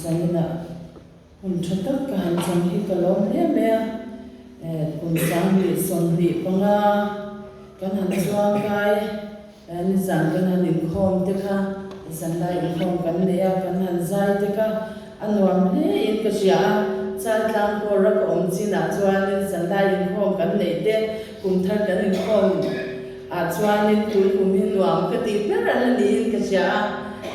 Zaninah hun tha tak ka han chang hi ka lawm hle mai a, kum 2025 kan han chuang kai nizan kan han inkhawm te kha zanlai inkhawm kan nei a, kan han zai te kha a nuam hle in ka hria a, Chaltlang kawr a ka awm chinah chuanin zanlai inkhawm kan neih te kum thar kan inkhawm ah chuanin tun kum hi nuam ka tih ber a la niin ka hria a,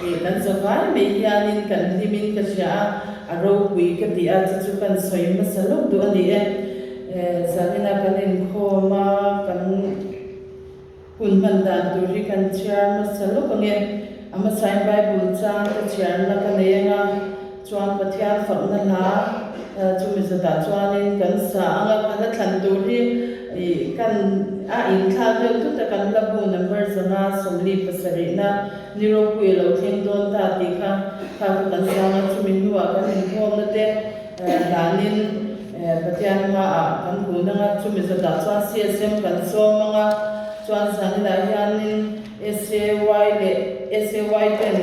ih kan zavai mai hianin kan hlimin ka hria a, a ropui ka tih a, chu chu kan sawi hmasa lawk duh a ni e. Zanina kan inkhawm a, kan hun hman dan tur hi kan chhiar hmasa lawk ang e. A hmasain Bible chang ka chhiarna ka nei ang a, chuan Pathian fakna hla chumi zatah chuanin kan sa ang a, ka hla thlan tur hi ih kan a inthlak deuh tut a, kan hla bu number 577 na ni ropui a lo thleng dawn ta tih kha kha kha kan sa ang a, chumi hnuah kan inkhawmna te hlanin Pathian hmaah kan kun ang a, chumi zatah chuan CSM kan sawm ang a, chuan zaninah hianin SAY leh SAY ten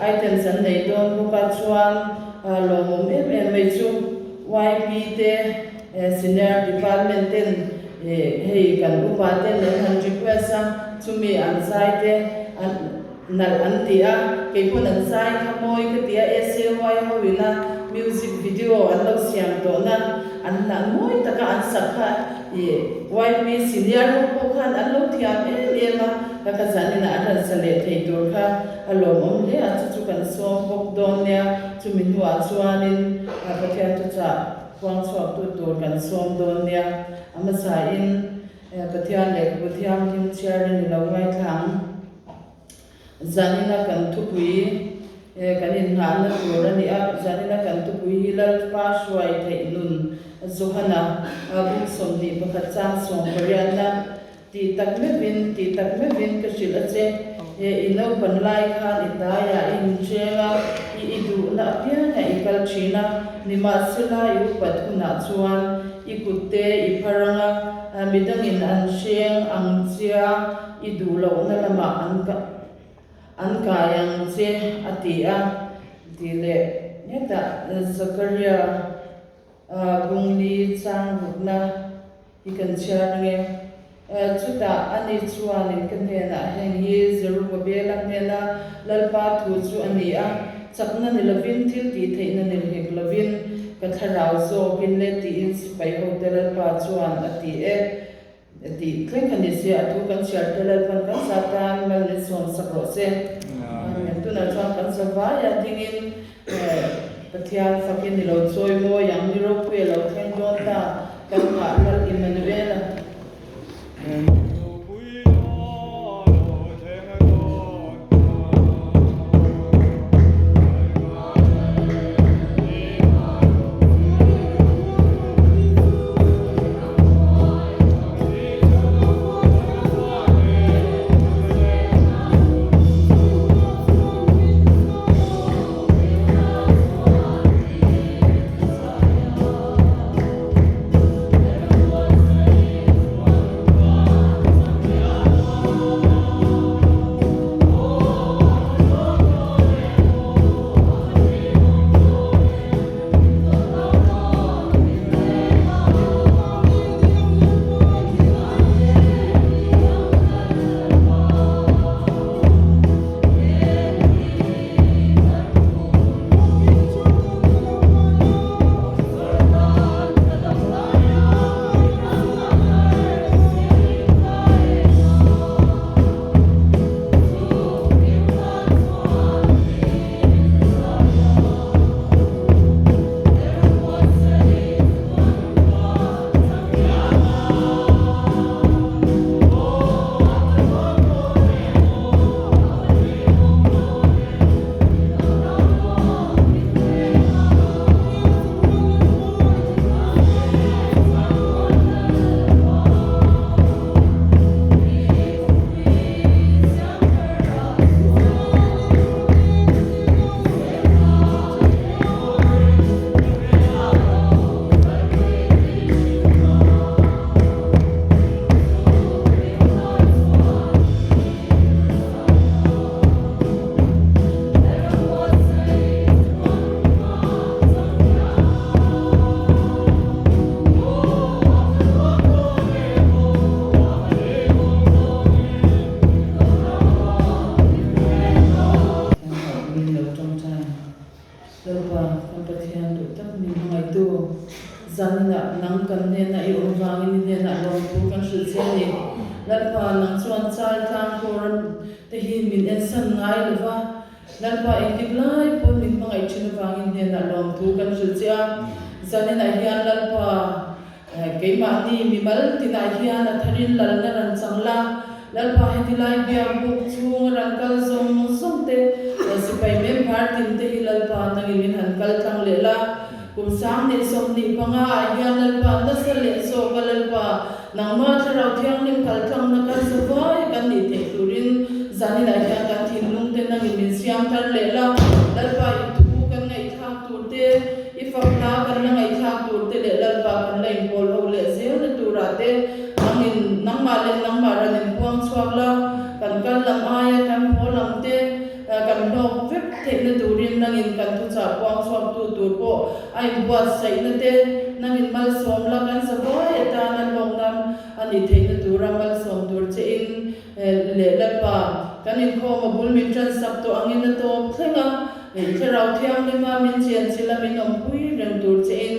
items an nei dawn bawk a, chuan lawmawm em em mai chu YP te senior department ten hei kan upa ten an han request a, chumi an zai te an nalh an ti a, kei pawn an zai kha mawi ka ti a, SAY ho ina music video an lo siam tawhna an hlan mawi taka an sak kha Ih, YP senior ho pawh khan an lo thiam em em a, ka ka zaninah an rawn sa leh thei tur kha a lawmawm hle a, chu chu kan sawm bawk dawn nia, chumi hnuah chuanin Pathian thuchah puang chhuaktu tur kan sawm dawn nia, a hmasain Pathian lehkhabu thianghlim chhiarin i lo ngaithla ang. Zanina kan thupui kan innghahna tur a ni a, zanina kan thupui hi Lalpa hruai theih nun Johana bung 21 chang 18na tih tak meuhin tih tak meuhin ka hrilh a che. I naupan lai khan i hnaiah i incheng a, i i duhna apiangah i kal thin a, nimahsela i upat hunah chuan i kutte i phar ang a, midangin an hreng ang che a, I duh lohna lamah an an kai ang che a ti a, tih leh hetah Zakaria bungli chang rukna hi kan chhiar ang e. Chutah ani chuanin ka hnenah heng hi Zerubbabela hnena Lalpa thu chu a ni a, chakna ni lovin thil tih theihna ni hek lovin ka thlarau zawkin le tiin sipai hote Lalpa chuan a ti e. Tih thleng kha ni se, a thu kan chhiar te Lalpan kan sa tan mal min sawm sak rawh se. Amen. Tunah chuan kan sa vaia dingin Pathian fakin i lo chawi mawi ang, ni ropui a lo thleng dawn ta, kan nghah Lal Immanuela. Lalpa, kan Pathian duh tak min hmangaihtu, zaninah nang kan hnenah i awm vangin i hnenah lawmthu kan hrilh che a ni. Lalpa, nang chuan chal tlang pawh te hi min ensan ngai lo va, Lalpa engtik lai pawn min hmangaih thin avangin hnenah lawmthu kan hrilh che a. Zaninah hian Lalpa, keimahni mimal tinah hian a tharin lalna ran chang la, Lalpa heti lai biak buk chhung a ran kal zawng zawng te, sipai member tin te hi Lalpa nangin min han kal tlang leh la. Kum 2025 ah hian Lalpa nasa leh zawk a Lalpa nangmah Thlarau Thianghlim kal tlangna kan za vai kan nih theih turin zaninah hian kan thinlung te nangin min siam thar leh la. Lalpa i thu kan ngaihthlak tur te, i fak hla kan la ngaihthlak tur te leh Lalpa kan la inpawl ho leh zelna turah te nangin nangmah leh nangmah ran inpuang chhuak la, kan kal lam aia kan haw lam te, Kan hlawk vek theihna turin nangin kan thuchah puang chhuaktu tur pawh a inbuatsaihna te, nangin malsawm la kan zavai atana hlawk nan a nih theihna tura malsawm tur che in leh Lalpa kan inkhawm a bul min ṭansak tawh angin a tawp thleng a, i Thlarau Thianghlima min chianchilh a min awmpui reng tur che in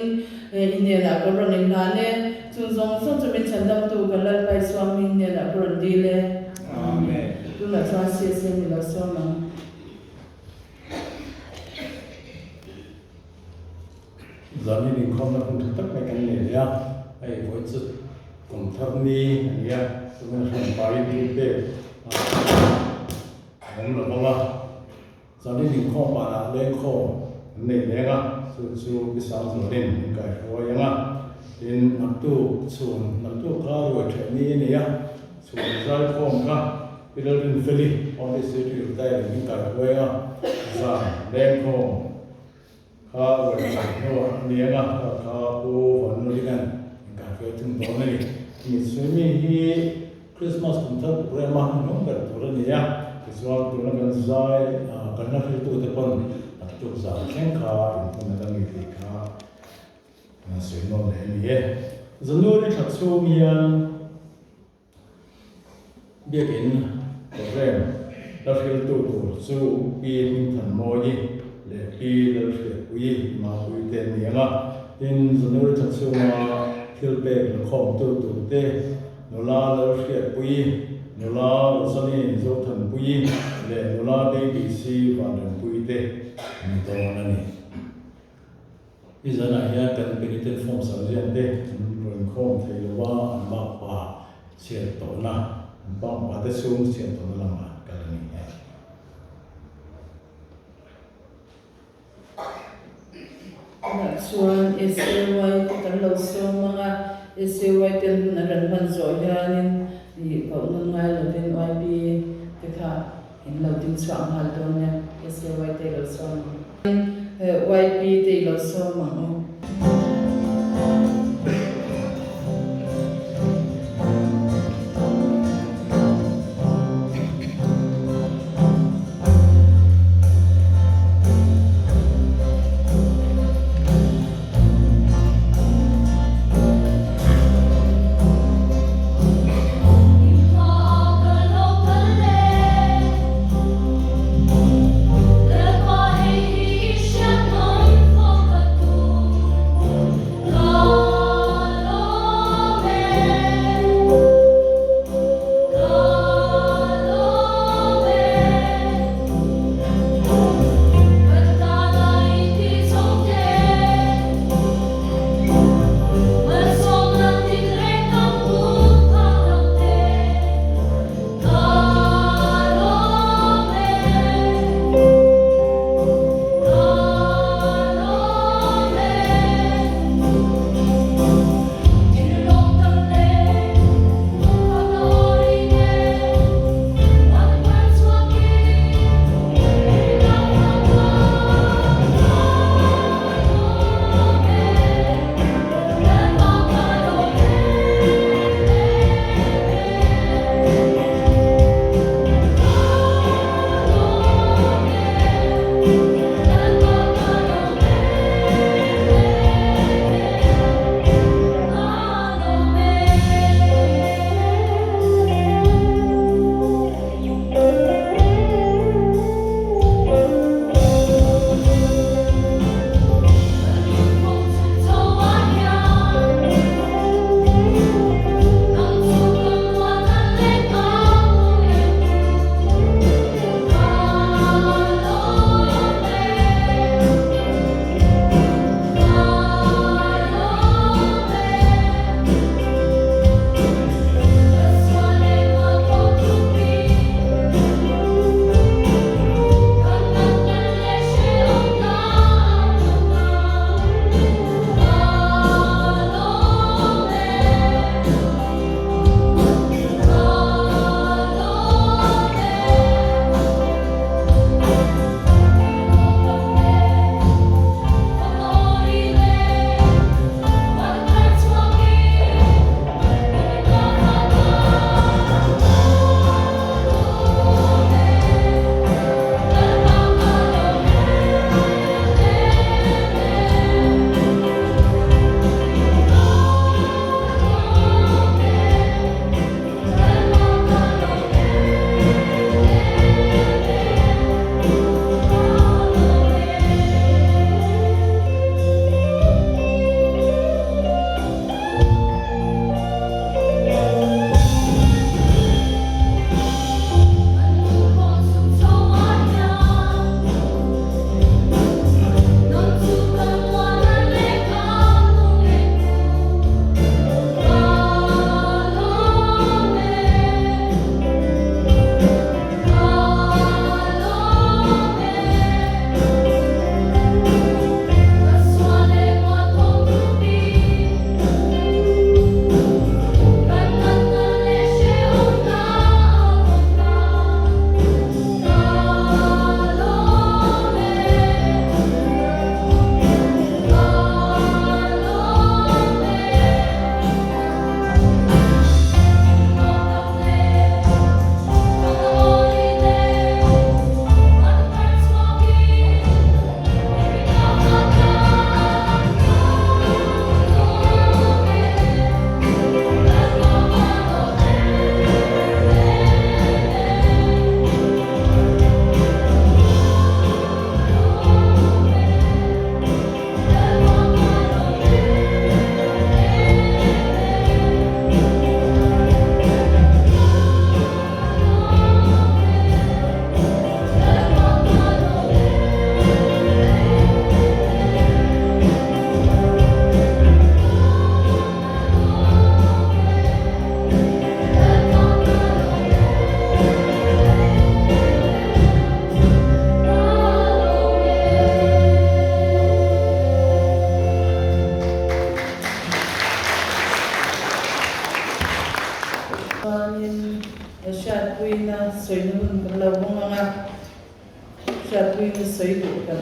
i hnenah ka rawn inhlan e. Chung zawng zawng chu min chhandamtu kan Lalpa Isua hming hnenah ka rawn dil e. Amen. Tunah chuan CSM i lo sawm ang. Zanin inkhawmna hun tha tak mai kan nei leh a, hei vawi chu kum thar ni a ni a, chuvangin hran pain thil pek a awm lo bawk a. Zanin inkhawm banah lengkhawm an nei leng a, chu chu Pi Sangzualin min kaihruai ang a, tin naktuk chhun naktuk kha ruai ṭheh ni a ni a, chhun zaikhawm kha Pi Lalrinfeli Holy City Retired in min kaihruai ang a, zan lengkhawm kha ruai ṭheh hnuah a ni ang a, kha kha Pu Vannulinga'n min kaihruai thung dawn a ni. Mitsui mi hi Christmas kum thar program a hnuhnung ber tur a ni a, tichuan tuna kan zai kan la hriltute pawn a tuk zan thleng kha inhmun a la ni tih kha kan sawi nawn leh a ni e. January thla chhung hian Biakin program la hriltu tur chu Pi Hmingthanmawii leh Pi Lalhriatpuii Mapuii te an ni ang a, tin January thla chhunga thil pek la khawmtu turte Nula Lalhriatpuii, Nula Rosaline Zothanpuii leh Nula Baby Si Vanrempuii te an ni dawn a ni. I zanah hian kan penitent form sergeant te an rawn khawm thei lo a, an bakpa chhiat tawhna, an bakpa te chhung chhiat tawhna lamah an kal a ni e. Tunah chuan SAY te kan lo sawm ang a, SAY ten hun an rawn hman zawh hianin ih koh nawn ngai lovin YP te kha in lo ding chhuah nghal dawn nia, SAY te i lo sawm ang. YP te i lo sawm ang u.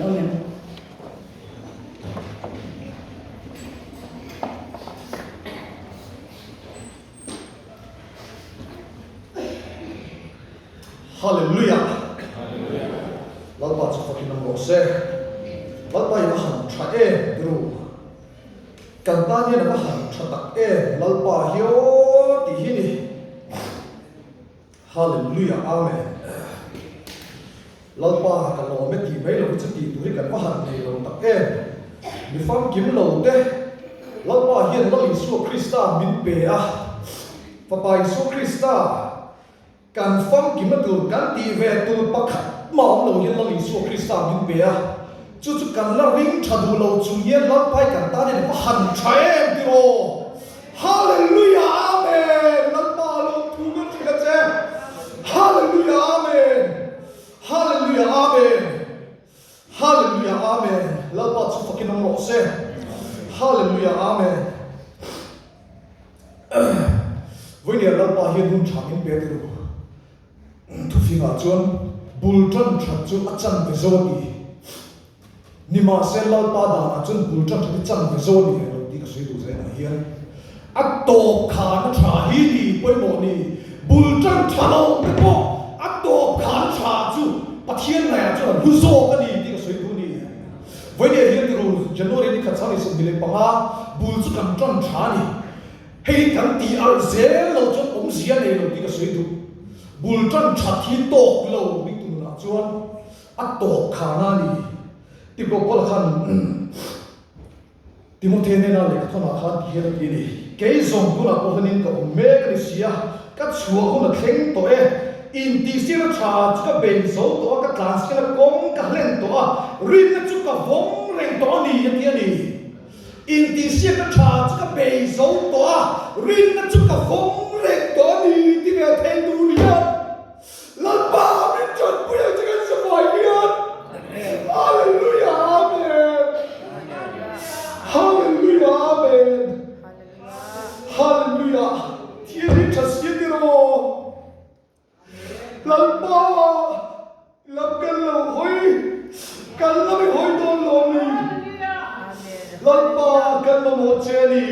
Amen. Hallelujah! Lalpa chu fakin awm rawh se. Lalpa i va han tha em biru. Kan tan hian a va han tha tak em Lalpa hi aw tih hi ni. Hallelujah Amen. Lalpa ka lawm e tih mai lo hi chu tih tur hi kan va han nei lo tak em. Mi famkim lo te Lalpa hian Lal Isua Krista min pe a, Fapa Isua Krista kan famkimna tur kan tih ve tur pakhat mah awm lo hian Lal Isua Krista min pe a, chu chu kan la ring tha duh lo chung hian Lalpa hi kan tan hian a va han tha em tiraw? Hallelujah Amen Lalpa lawmthu kan hrilh a che Hallelujah Amen Hallelujah Amen Hallelujah Amen Lalpa chu fakin awm rawh se Hallelujah Amen Vawinia Lalpa hian hun tha min pe turu Thufingah chuan bul tan that chu a chan ve zo a ti. Nimahse Lalpa danah chuan bul tan that hi chan ve zo a ni ve lo tih ka sawi duh zainah hian a tawp khan a tha hi ni pawimawh ni. Bul tan tha lo te pawh a tawp khan tha chu Pathian ngaihah chuan an hlu zawk a ni tih ka sawi duh a ni. Vawinia hian tiru January ni khat 2025 bul chu kan tan tha a ni. Hei hi kan tih alh zel lo chuan awmzia nei lo tih ka sawi duh. Bul tan that hi tawk lo ringtu nunah chuan a tawp khan a ni. Tibro Paula khan Timothea nena lehkha thawnah khan ti hian a ti a ni, Kei zawng tunah pawh hianin ka awm mek a ni si a, ka chhuah hun a thleng tawh e. Intihsiakna tha chu ka bei zo tawh a, ka tlansiakna kawng ka hlen tawh a, rinna chu ka vawng reng tawh a ni, a ti a ni. Intihsiakna tha chu ka bei zo tawh a, rinna chu ka vawng reng tawh a ni ti ve thei tur hian Lalpa min tanpui ang che kan safai hian. Hallelujah Amen. Hallelujah Amen. Hallelujah. Thil hi tha si a ti rawh. Lalpa, lam kan lo hawi, kan la mi hawi dawn lo ni. Lalpa, kan mamawh che a ni.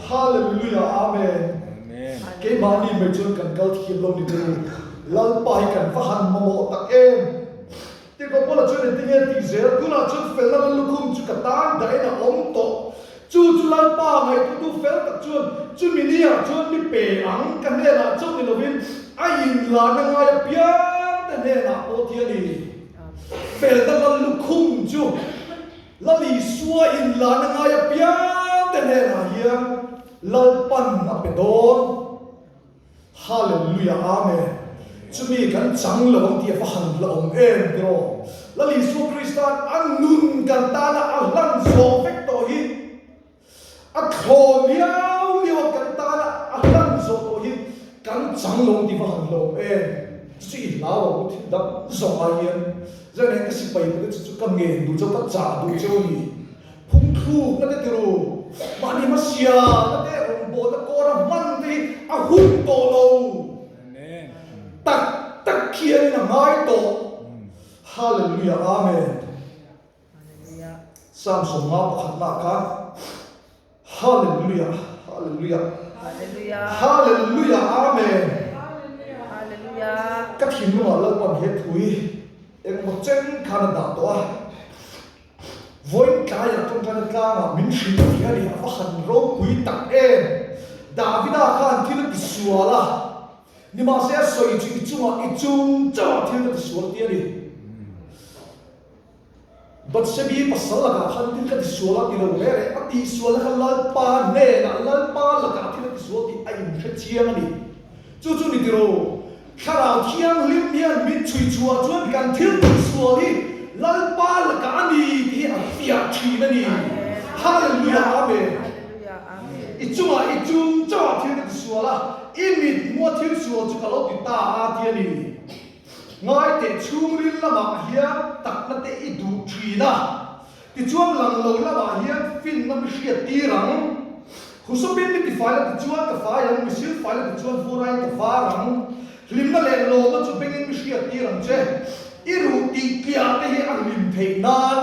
Hallelujah, Amen. Keimahni mai chuan kan kal thiam lo ni chu. Lalpa hi kan va han mamawh tak em. Tirhkoh Paula chuan engtinge a tih zel? Tunah chuan felna lal lukhum chu ka tan dahin a awm tawh. Chu chu Lalpa ngaihtuahtu fel tak chuan chumi niah chuan mi pe ang ka hnenah chauh ni lovin a inlahna ngai apiang te hnenah pawh ti a ni. Felna lal lukhum chu Lal Isua inlahna ngai apiang te hnenah hian Lalpan a pe dawn. Hallelujah Amen Chumi kan chang lo ang tih a va han la awm em tiraw? Lal Isua Krista'n a nun kan tana a hlan zawh vek tawh hi, a thlawn liau liau a kan tana a hlan zawh tawh hi kan chang lo ang tih va han la awm em? Chu chu i hlau ang u thil dang zawng ai hian zan eng ka sipai pawh te chu chu ka ngen duh cheu ka chah duh cheu a ni. Phungthluk na te tiru, mahni hmasia na te rawngbawlna kawra hman te hi a hun tawh lo. Tak tak khianin a ngai tawh. Hallelujah Amen. Psalm 51 ah khan Hallelujah Hallelujah Hallelujah Amen. Ka thinlungah Lalpan he thu hi engmaw chen khan a dah tawh a. Vawiin tlaiah tawngtaina tlangah min hrilh thei a ni, a va han ropui tak em! Davida khan thil a tisual a, nimahse a sawi chu i chungah i chung chauhah thil ka tisual ti a ni. Bathsebi pasal lakah khan thil ka tisual a ti lo reh reh, a tihsualna kha Lalpa hnenah, Lalpa lakah thil a tisual tih a inhre chiang a ni. Chu chu ni tiraw, Thlarau Thianghlim hian min chhui chhuah chuan kan thil tihsual hi Lalpa lakah a ni tih hi a fiah thin a ni. Hallelujah Amen. I chungah i chung chauhah thil ka tisual a, i mit hmua thil sual chu ka lo ti ta a ti a ni. Ngaiteh chhungril lamah hian takna te i duh thin a, Tichuan lang lo lamah hian finna mi hriat tir ang. Husawpin mi tifai la tichuan ka fai ang, misil fai la tichuan vurain ka var ang. Hlimna leh lawmna chu bengin mi hriat tir ang che. I ruh tih tliah te hi a hlim theih nan.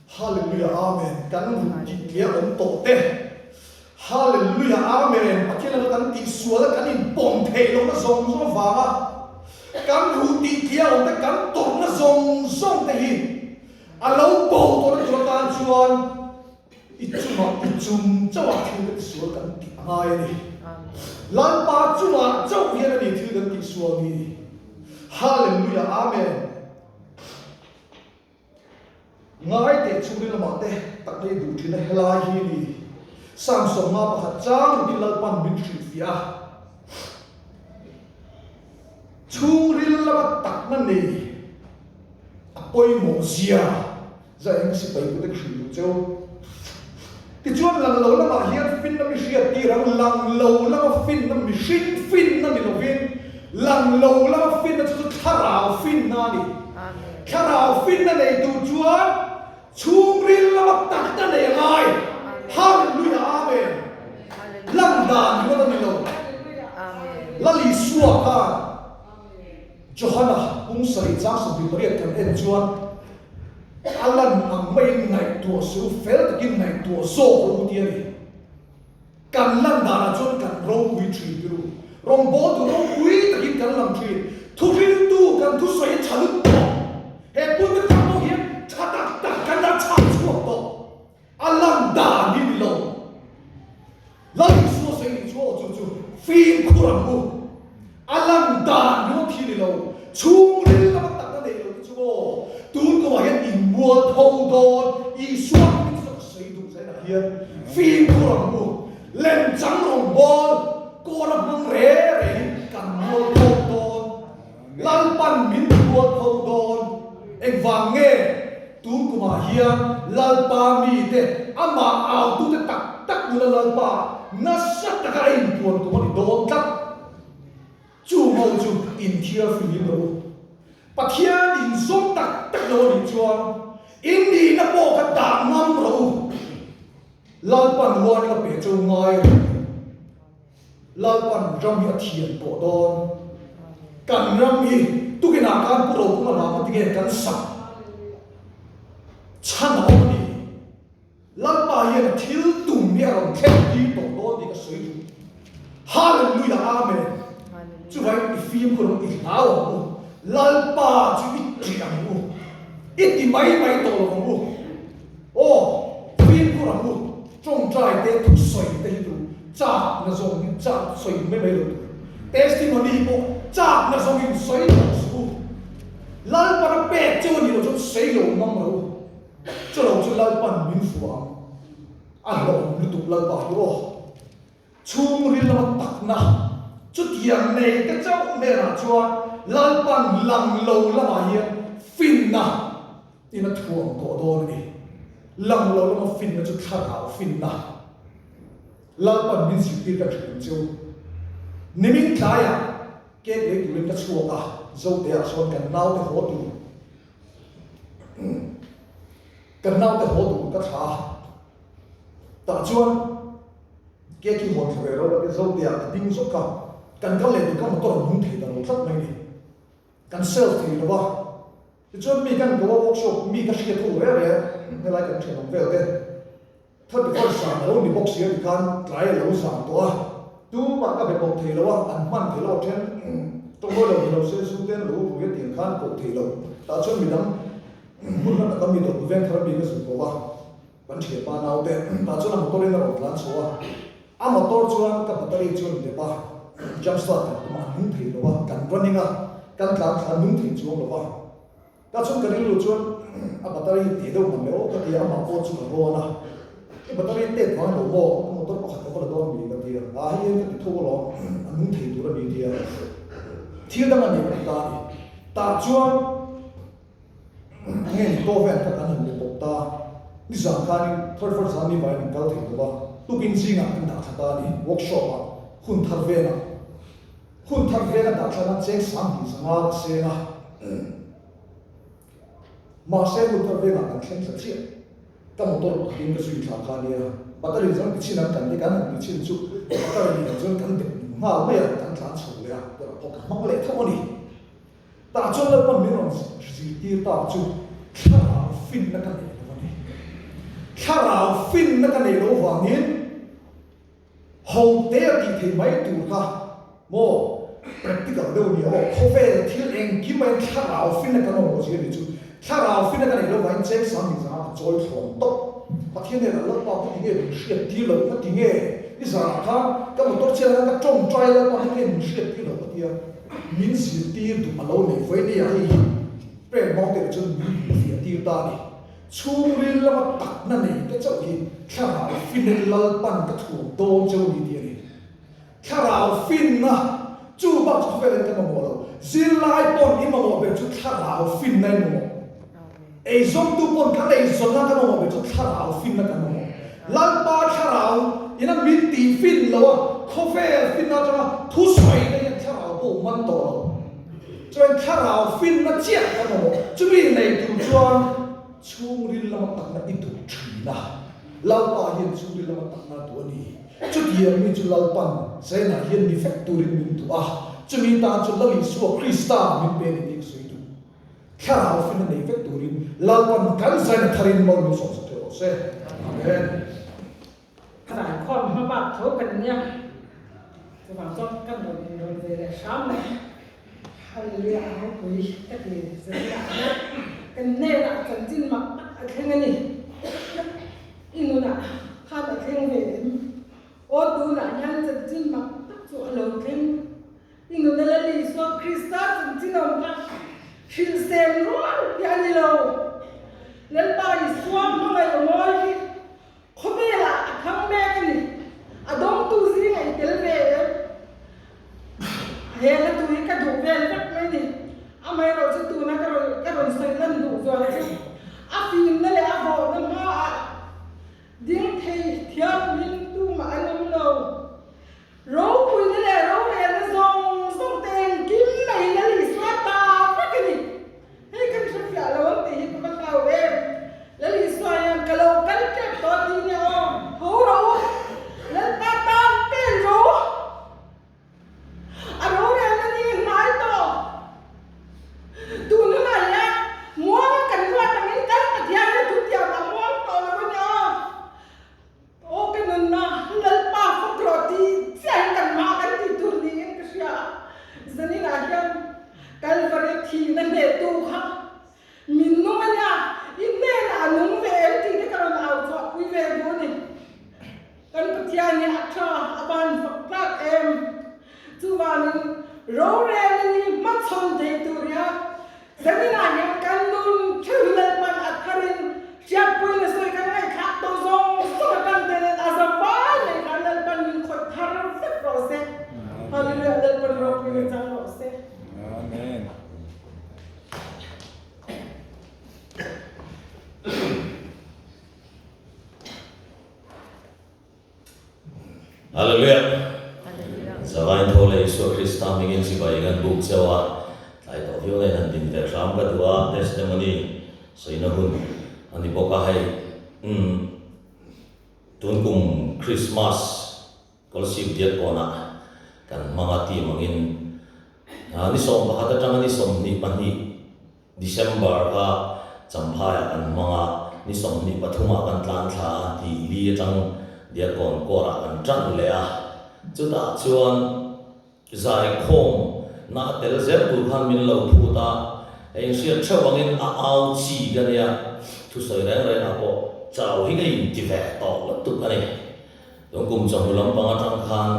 Hallelujah Amen kan ruh tih tliah awm tawh te. Hallelujah Amen Pathian laka kan tih sual a kan inpawm theih lohna zawng zawng avanga kan ruh tih tliah awm te kan tawrhna zawng zawng te hi a lo bo tawhna tur atan chuan I chungah i chung chauhah thil kan tisual kan tih a ngai a ni. Lalpa chungah chauh hian a ni thil kan tihsual ni. Hallelujah Amen. Ngai teh chhungril lamah te tak lei duh thin a helai hi a ni. Psalm 51 chang rukin Lalpan min hrilhfiah a. Chhungril lama takna nei a pawimawh zia. Zai eng sipai pute ka hrilh duh cheu. Tichuan lang lo lamah hian finna mi hriat tir ang, lang lo lama finna mihring finna ni lovin, lang lo lama finna chu chu thlarau finna a ni. Thlarau finna nei tur chuan chhungril lama takna nei a ngai. Hallelujah Amen. Lang dan ringawt a ni lo. Lal Isua khan Johana pum sarih chang 28 kan en chuan, A lan ang maiin ngaihtuah suh, fel takin ngaihtuah zawk rawh u ti a ni. Kan lan danah chuan kan ropui thin tir u. Rawngbawltu ropui takin kan lang thin. Thuhriltu kan thusawi a tha lut tawh. He pulpit atang pawh hian tha tak tak kan la chhak chhuak tawh. A lan dan hi ni lo. Lal Isua sawi nih chu aw chu chu fimkhur ang u. A lan dan ringawt hi ni lo. Chhungril lama takna nei lo te chu aw tun kumah hian inmual tho dawn. Isua hming chu ka sawi duh zainah hian fimkhur ang u. Lemchang rawngbawl kawra hmang re re hi kan mual tho dawn. Lalpan min rual tho dawn. Engvang nge tun kumah hian Lalpa mite, amah autute tak tak nuna Lalpa nasa taka a inpuan kum a ni dawn tlat. Chu ho chu inthiar fihlim rawh u. Pathian inzawm tak tak lo a nih chuan in nihna pawh kha dah ngam rawh u. Lalpan warning a pe chu ngai a ni. Lalpan ram hi a thian tawh dawn. Kan ram hi tukinah khan Pu Rokunga hla kha tinge kan sak chhan a awm a ni. Lalpa hian a thil tum hi a rawn thlen tir tawh dawn tih ka sawi duh. Hallelujah Amen. Chuvangin i fimkhur ang u, i hlau ang u. Lalpa chu i ṭih ang u. I ti mai mai tawh lo ang u. Aw, fimkhur ang u. Tawngtai te thusawi te hi chu chak na zawng in chak sawi mai mai lo tur. Testimony pawh chak na zawng in sawi tawh suh u. Lalpan a pek cheu a nih loh chuan sawi lo ngam lo u. Chulo chu Lalpan min fuh ang. A hlawhawm lutuk Lalpa hi aw. Chhungril lama takna chutiang nei te chauh hnenah chuan Lalpan lang lo lamah hian finna in a thuam tawh dawn a ni. Lang lo lama finna chu thlarau finna. Lalpan min zirtir ka hrilh ang cheu. Nimin tlaiah cake lei turin ka chhuak a, Zoteah sawn kan naute haw tur kan naute haw tur ka thla a. Tah chuan cake hi hawn thla ve ro a tia Zoteah ka ding zawk a, kan kal leh tur kha motor a nung thei ta lo tlat mai a ni. Kan self thei lo a. Tichuan mi kan ko a workshop mi ka hriat ho reh reh helai kan thian awm vel te 31st zan a lo ni bawk si a tikhan tlai a lo zan tawh a, tumah ka be pawp thei lo a, an hman thei lo a then tawngtawi lo ni lo se zu te an lo rui a tiang khan koh thei lo tah chuan midang hmun hla taka mi dawt veng thar mi ka zuk ko a. Kan thianpa naute tah chuan a motor in a rawn tlan chho a, a motor chuan ka battery chu a ni dep a, jump start kan tum a, a nung thei lo a, kan running a, kan tlan thla a nung thei chuang lo a. Tah chuan ka rilru chuan a battery teh deuh man leh aw ka ti a, amah pawh chu ka rawn a, i battery tet vang lo maw, ka motor pakhat ka va la dawn mi ka ti a, ah hei hian ka ti tho alawm, a nung thei tur a ni ti a, thil dang a ni ka ti ta a ni. Tah chuan. Nge ni tawh vel kha kan han be pawp ta. Nizan khanin third first zan ni vaiin an kal thei lo va, tukin zingah an dah thla ta a ni, workshop ah hun thar velah. Hun thar vela dah thla nan cheng 2005 a seng a. Mahse hun thar vengah kan thleng thla chiah. Ka motor pakhatin ka zui thla kha a nia. Battery zawng ti chhin an kan ti kan han ti chhin chu battery nen chuan kan dep nghal mai a, kan tlan chho leh a, tunah pawh ka hmang leh tho a ni. Tah chuan Lalpan min rawn zirtir tak chu thlarau finna ka neih lo a ni. Thlarau finna ka neih loh vangin ho te a tih theih mai tur kha maw practical deuh a ni aw, khawvel thil engkim aiin thlarau finna kan awm lo zia a nih chu. Thlarau finna ka neih loh vangin cheng sang ni zanga ka chawi thlawn tawp. Pathian hnenah Lalpa ka ti nge min hriat tir loh ka ti nge? I zanah khan ka motor chhiatah khan ka tawngtai Lalpa hei nge min hriat tir loh ka ti a. Min zirtir duh a lo nei vawi nia hei hi Prayer Mountain ah chuan min hmuhfiah tir ta a ni. Chhungril lama takna nei te chauh hi thlarau finna Lalpan ka thuam dawn cheu a ni tih a ni. Thlarau finna chu bak chu khawvel in ka mamawh lo. Zirlai pawn i mamawh ber chu thlarau finna i mamawh. Eizawngtu pawn kan eizawnna kan mamawh ber chu thlarau finna kan mamawh. Lalpa thlarau ina min tih fin lo a, khawvel finna atanga thusawi te hian thlarau pawh man tawh lo. Chuan thlarau finna chiah kan mamawh. Chumi nei tur chuan chhungril lama takna i duh thin a. Lalpa hian chhungril lama takna a duh a ni. Chutiang mi chu Lalpan Zainah hian mi vek turin min duh a, chumi tan chu Lal Isua Krista min pe a ni tih ka sawi duh. Thlarau finna nei vek turin Lalpan kan Zaina tharin mal min sawmsak thei rawh se. Amen. Zaikhawm hma bak tho kan nia, chuvang chuan kan rawn inrawn ve leh hram mai. Hallelujah a ropui ka ti zirlai hian kan hnenah chanchin mak tak a thleng a ni. I nunah khan a thleng ve em? Aw tunah hian chanchin mak tak chu a lo thleng. I nuna Lal Isua Krista chanchin awm kha hrilh sem rual hi a ni lo. Lalpa Isua hmangaih awmawi hi Khawvelah a thang mek a ni. A dawngtu zing a i tel ve em? He hla tu hi ka duh vel vek mai ni. Amaherawh chu tuna ka rawn ka rawn sawi lan duh zual chu a fimna leh a vawhna hmaah ding thei thiam tumah an awm lo. Ropuina leh rorelna zawng zawng te engkim mai Lal Isua ta vek a ni. Hei kan hre fiah lo ang tih hi ka va hlau em. Lal Isua hian ka lo kal tep tawh tih nia aw, tho rawh u, Lalpa tan pen rawh u. A rorelna ni hnai tawh. Tun hunah hian muanga kan ruat angin kan Pathian hi thutiam a muang tawh lo a nia aw. Aw ka nunna Lalpa fak rawh tih chiah hi kan mah kan tih tur niin ka hria a, zaninah hian Kalvari thihna hnehtu kha min nung a nia, i hnenah a nung ve em tih te ka rawn au chhuahpui ve duh a ni. Kan Pathian hi a tha, a van fak tlak em? Chuvangin rorel a ni hmachhawn thei tur hian Zaninah hian kan nun theuh hi Lalpan a tharin hriatpuina sawi kan ngaihthlak tawh zawng zawng a kan tel a za vai mai khan Lalpan min khawih thar vek rawh se. Hallelujah Lalpan ropuina chang rawh se. Amen. Hallelujah! Zavain tho leh Isua Krista hmingin chibai kan buk cheu a, tlai tawh viau nen han din ve hram ka duh a, testimony sawina hun a ni bawk a, hei umm tun kum Christmas Kolosip diat kawnah kan hmang a team angin ni 11 atanga ni 22 December kha Champhaiah kan hmang a, ni 23 ah kan tlan thla a, tih li atang Diakkawn Kawrah kan tan leh a. Chutah chuan zaikhawm na a tel zel tur khan min lo phut a, hei inhriat theuh angin a au chi ka nia, thusawi reng rengah pawh chau hi ka inti ve tawh lutuk a ni. Tun kum chawhnu lampang atang khan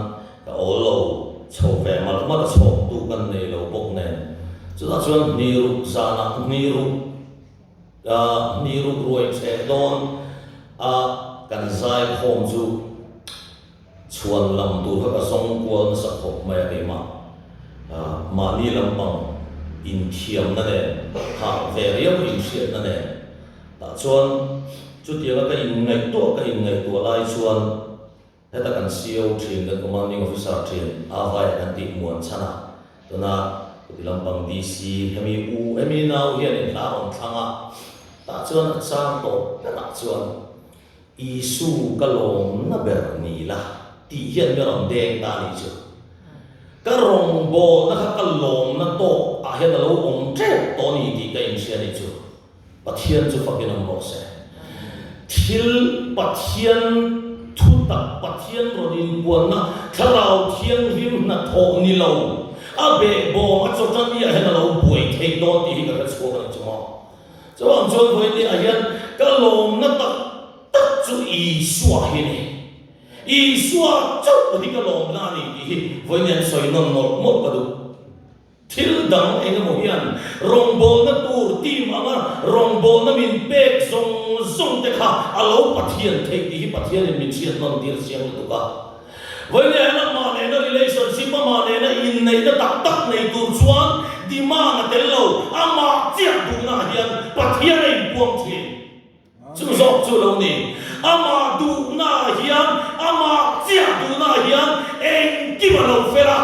ka awl lo chho ve malh malh a chhawk tu kan nei lo bawk nen. Chutah chuan hni ruk zanah hni ruk hni ruk ruai cheh dawn a kan zai khawm chu chhuan lam tur kha ka zawng kual nasa khawp mai a keimah mahni lampang inthiamna nen hah ve riau inhriatna nen Tah chuan chutianga ka inngaihtuah ka inngaihtuah lai chuan heta kan CO thin, kan Commanding Officer thin a vaia kan tih muan chhan a, tuna kuti lampang DC hemi u hemi nau hianin hla rawn thlang a, tah chuan a chang tawp berah chuan Isu ka lawmna ber ni la tih hian mi rawn deng ta a nih chu. Ka rawngbawlna kha ka lawmna tawk ah hian a lo awm tep tawh a ni tih ka inhria a nih chu. Pathian chu fakin awm rawh se. Thil Pathian thu tak, Pathian rawn inpuanna, Thlarau Thianghlim hnathawh ni lo, a behbawm a chawṭani ah hian a lo buai theih dawn tih hi ka hre chhuak a ni chu maw. Chuvang chuan vawiin ah hian ka lawmna tak tak chu Isua hi a ni. Isua chauh hi ka lawmna a ni tih hi vawiin an sawi nawn mawlh mawlh ka duh. Thil dang eng emaw hian rawngbawlna tur team anga rawngbawlna min pek zawng zawng te kha a lo Pathian theih tih hi Pathianin min hriat nawn tir chiang lutuk a. Vawiin hian amah nena relationship, amah nena inneihna tak tak nei tur chuan demand a tel lo, amah chiah duhnaah hian Pathian a inpuang thin. Chu zawk chu lo ni. Amah duhnaah hian, amah chiah duhnaah hian engkim a lo fel a,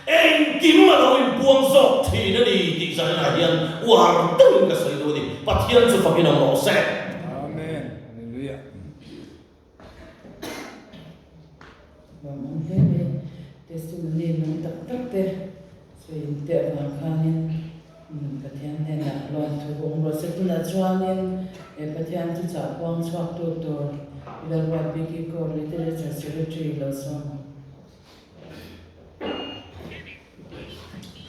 engkim a lo inpuang zawk thin a ni tih zaninah hian uar deuhin ka sawi duh a ni. Pathian chu fakin awm rawh se. Amen. Hallelujah. Lawmawm hle mai. Testimony nung tak tak te sawiin te avang khanin Pathian hnenah lawmthu awm rawh se. Tunah chuanin he Pathian chu chah puang chhuak tu tur Lalruat Biki Kaur Literature Secretary lo sawm ang.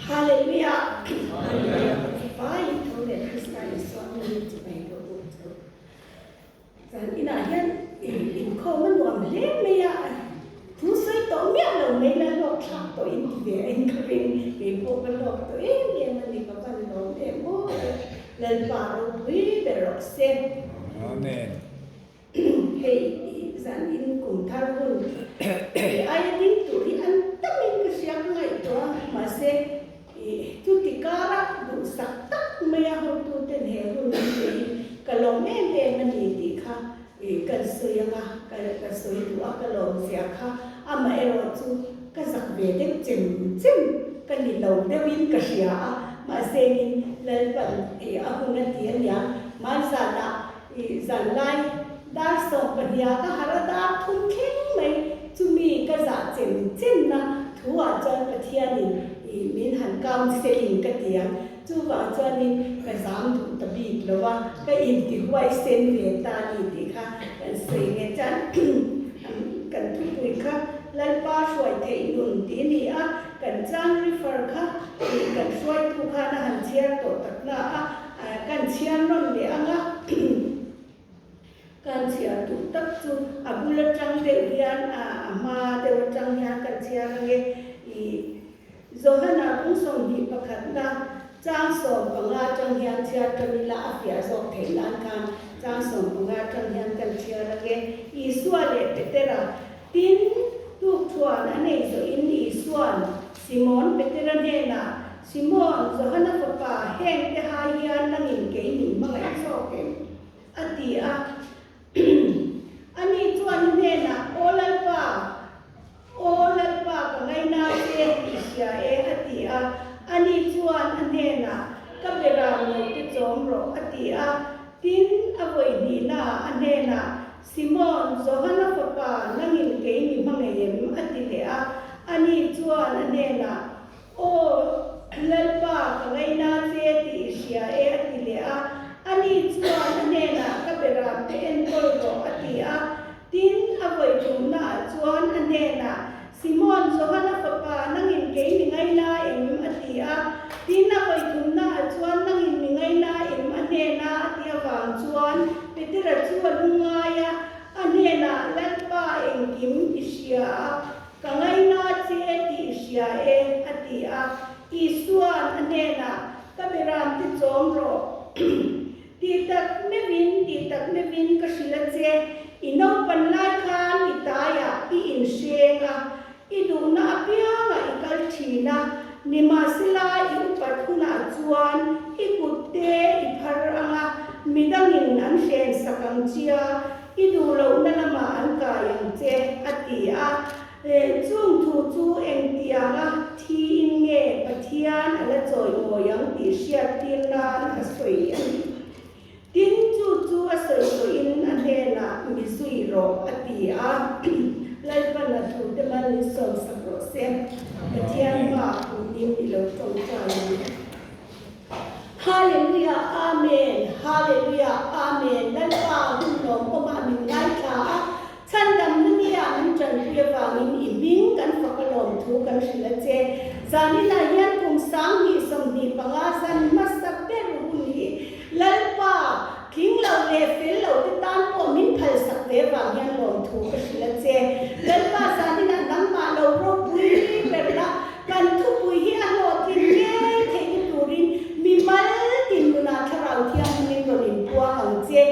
Hallelujah! Hallelujah! Vai tho leh Krista Isua hmingin chibai ka buk chu. Zan inah hian inkhawm a nuam hle mai a, thu sawi tawh miah lo mai la hlawk thlak tawh in ti ve in ka ring, kei pawh ka hlawk tawh em em a ni, ka van lawm em aw, Lalpa ropui ber rawh se. Amen. Hei zan in kum thar hun he aia ding tur hi an tamin ka hria ka ngaihtuah a, mahse Chuti kara duhsak tak maia hotuten he hun an nei hi ka lawm em em a ni tih kha kan sawi anga ka sawi duh a, ka lawm zia kha amaherawh chu ka zak ve deuh chem chem ka ni lo deuhin ka hria a, mahse in Lalpan a hun a ti aniang hmanzanah zanlai dar sawmpahniha ka harh a dar thum thleng mai chumi ka zah chem chemna thu ah chuan Pathianin min han counselling ka ti ang. Chuvang chuanin ka zam duh ta bik lo a, ka intihuai sen ve ta a ni tih kha kan sawi nge chuan kan thupui kha Lalpa hruai theih nun tih a ni a, kan chang refer kha kan hruaitu khan a han chhiar tawh tak na a, kan chhiar nawn leh ang a. Kan chhiar duh tak chu a bul atang deuh hian a hma deuh atang hian kan chhiar ange i Johana kung 21 na chang 15 atang hian chhiar tan ila a fiah zawk theih nan khan chang 15 atang hian kan chhiar ange Isua leh Petera tin tukthuan a nei zawhin Isuan Simon Petera hnenah Simon Johana fapa heng te hai hian nangin kei min hmangaih zawk em? A ti a. Ani chuan i hnenah, Aw Lalpa, aw Lalpa, ka ngaina che i hria e, a ti a. Ani chuan a hnenah, Ka beram lo te chawm rawh, a ti a. Tin, a vawi hnihnaah a hnenah, Simon, Johana fapa, nangin kei mi hma ngei em? a ti leh a. Ani chuan a hnenah, Aw, Lalpa, ka ngaina che tih i hria e, a ti leh a. Ani chuan a hnenah, Ka beram te enkawl rawh, a ti a. Tin, a vawi tumnaah chuan a hnenah, Simon, Johana fapa, nangin kei mi ngaina em? a ti a. Tin, a vawi tumnaah chuan, Nangin mi ngaina em? a hnena a ti avang chuan Petera chu a lungngai a, a hnenah, Lalpa, engkim i hria a. Ka ngaina che tih i hria e, a ti a. Isua'n a hnenah, Ka beram te chawm rawh. Tih tak meuhin, tih tak meuhin ka hrilh a che. I naupan lai khan i taiah i inhreng a, i duhna apiangah i kal thin a, nimahsela i upat hunah chuan i kut te i phar ang a, midangin an hrensak ang chia, I duh lohna lamah an kai ang che, a ti a. Chung thu chu engtianga thiin nge Pathian a la chawimawi ang tih hriattir nan a sawi a ni. Tin, chu chu a sawi tawhin a hnenah mi zui rawh, a ti a. Lalpan a thute mal min sawm sak rawh se. Pathian hmaah kumtin i lo tawngtai ang. Hallelujah Amen Hallelujah Amen Lalpa hun lawmawmah min ngaithla a, chhandamna nia min tanpui avangin i hming kan fak a lawmthu kan hrilh a che. Zaninah hian kum 2025 zan hmasa ber hun hi Lalpa tling lo leh fel lo te tan pawh min phalsak ve vang hian lawmthu ka hrilh a che. Lalpa zaninah nangmah lo ropui ber la, Kan thupui hi a hlawhtlin ngei theihna turin mimal dinhmunah Thlarau Thianghlimin rawn inpuang ang che.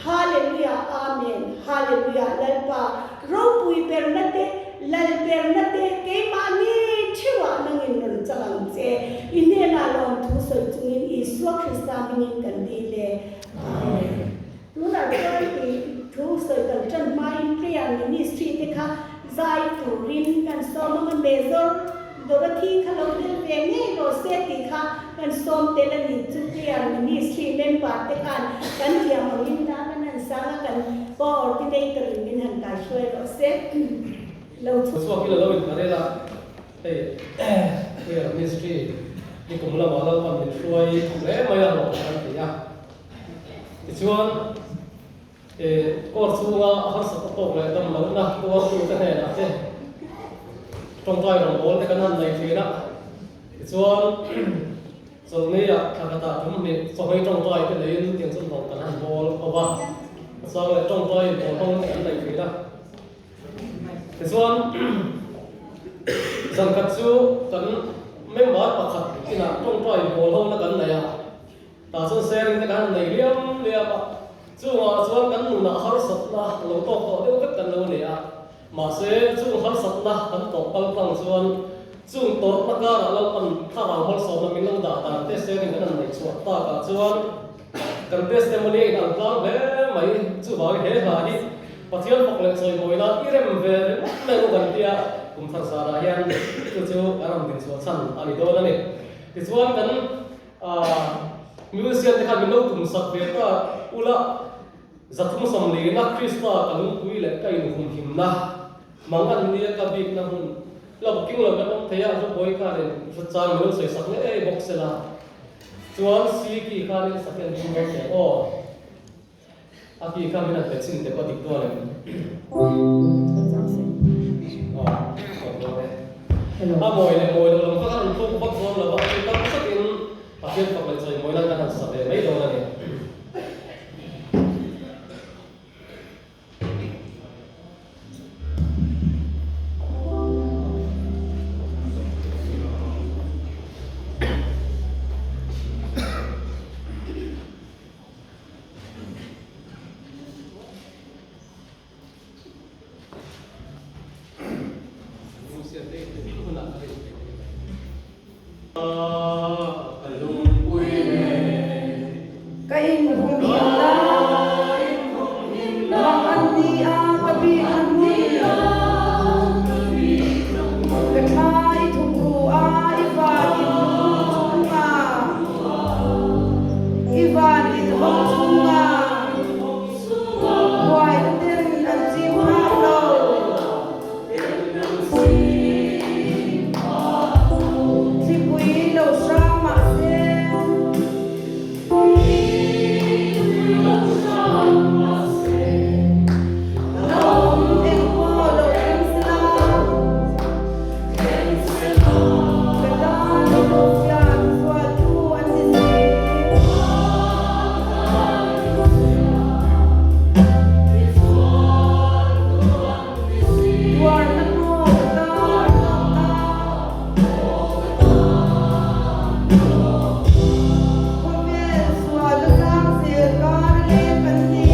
Hallelujah Amen Hallelujah Lalpa ropui berna te Lal berna te keimahni theuhah nangin rawn chang ang che. I hnenah lawmthu sawi chungin Isua Krista hmingin kan dil e. Amen. Tunah chuan i thu sawi kan tan hmain prayer ministry te kha zai turin kan sawm ang a, Major Dorothy kha lo tel ve ngei rawh se tih kha kan sawm tel a ni. Chu prayer ministry member te khan kan thiam angin la kan han sang a, kan coordinator in min han kaihruai rawh se. Lo chhuak. Chhuak ila lo inkarel a, hei prayer ministry nikum lamah Lalpan min hruai hle mai a hlawh kan ti a. Tichuan, court chhunga harsatna tawk leh dam lohna tuartute hnenah te tawngtai rawngbawlte kan han nei thin a. Tichuan, chawlhniah thla khatah tum hnih chawhmei tawngtai te neiin tiang chu hlawh kan han bawl ho va, a chang leh tawngtai inbawl hmang te kan nei thin a. Tichuan, zan khat chu kan member pakhat inah tawngtai inbawl hona kan nei a. Tah chuan sharing te kan han nei liam liam a, chungah chuan kan nunah harsatna lo tawk tawh deuh vek kan lo nei a, mahse chung harsatna kan tawh kal tlang chuan chung tawrhna karah Lalpan thlarau malsawmna min lo dah dan te sharing kan han neih chhuah takah chuan kan testimony a inang tlang hle mai. Chuvangin he hla hi Pathian fak leh chawimawi nan i rem ve ringawt mai ang u kan tia kum thar zanah hian chu chu kan rawn dinchhuah chhan a ni dawn a ni. Tichuan kan Musician te khan min lo tum sak ve ta ula, 340 na Krista ka lungpui leh ka inhumhimna, mang an nia ka bikna hmun lo king lo kan awm thei a, Zubawi khanin hre chang min lo sawi sak ngei bawk sela, chuan Siki khanin saken tum dawn teh aw, a ki kha min han pe chin teh pawh dik dawn em? Aw, aw dawn e. A mawi leh mawi lo lam kha kan rawn thluk vak dawn lo va, chu tam takin Pathian fak leh chawimawi nan kan han sa ve mai dawn a ni. Ka inhumhim na, mang an ni a ka bik na hmun. Ka thla i thukru a i van in hung chungah, i van in hawng chungah. Buaina ten an chim phak lo. Thlipui lo hrang mahse. Awm eng pawh lo thleng sela. Ka tan i hnawhchhiat zualtu an ni si. Tuarna maw ka tan Khawvel sual a zang zel kar a leng kan ni.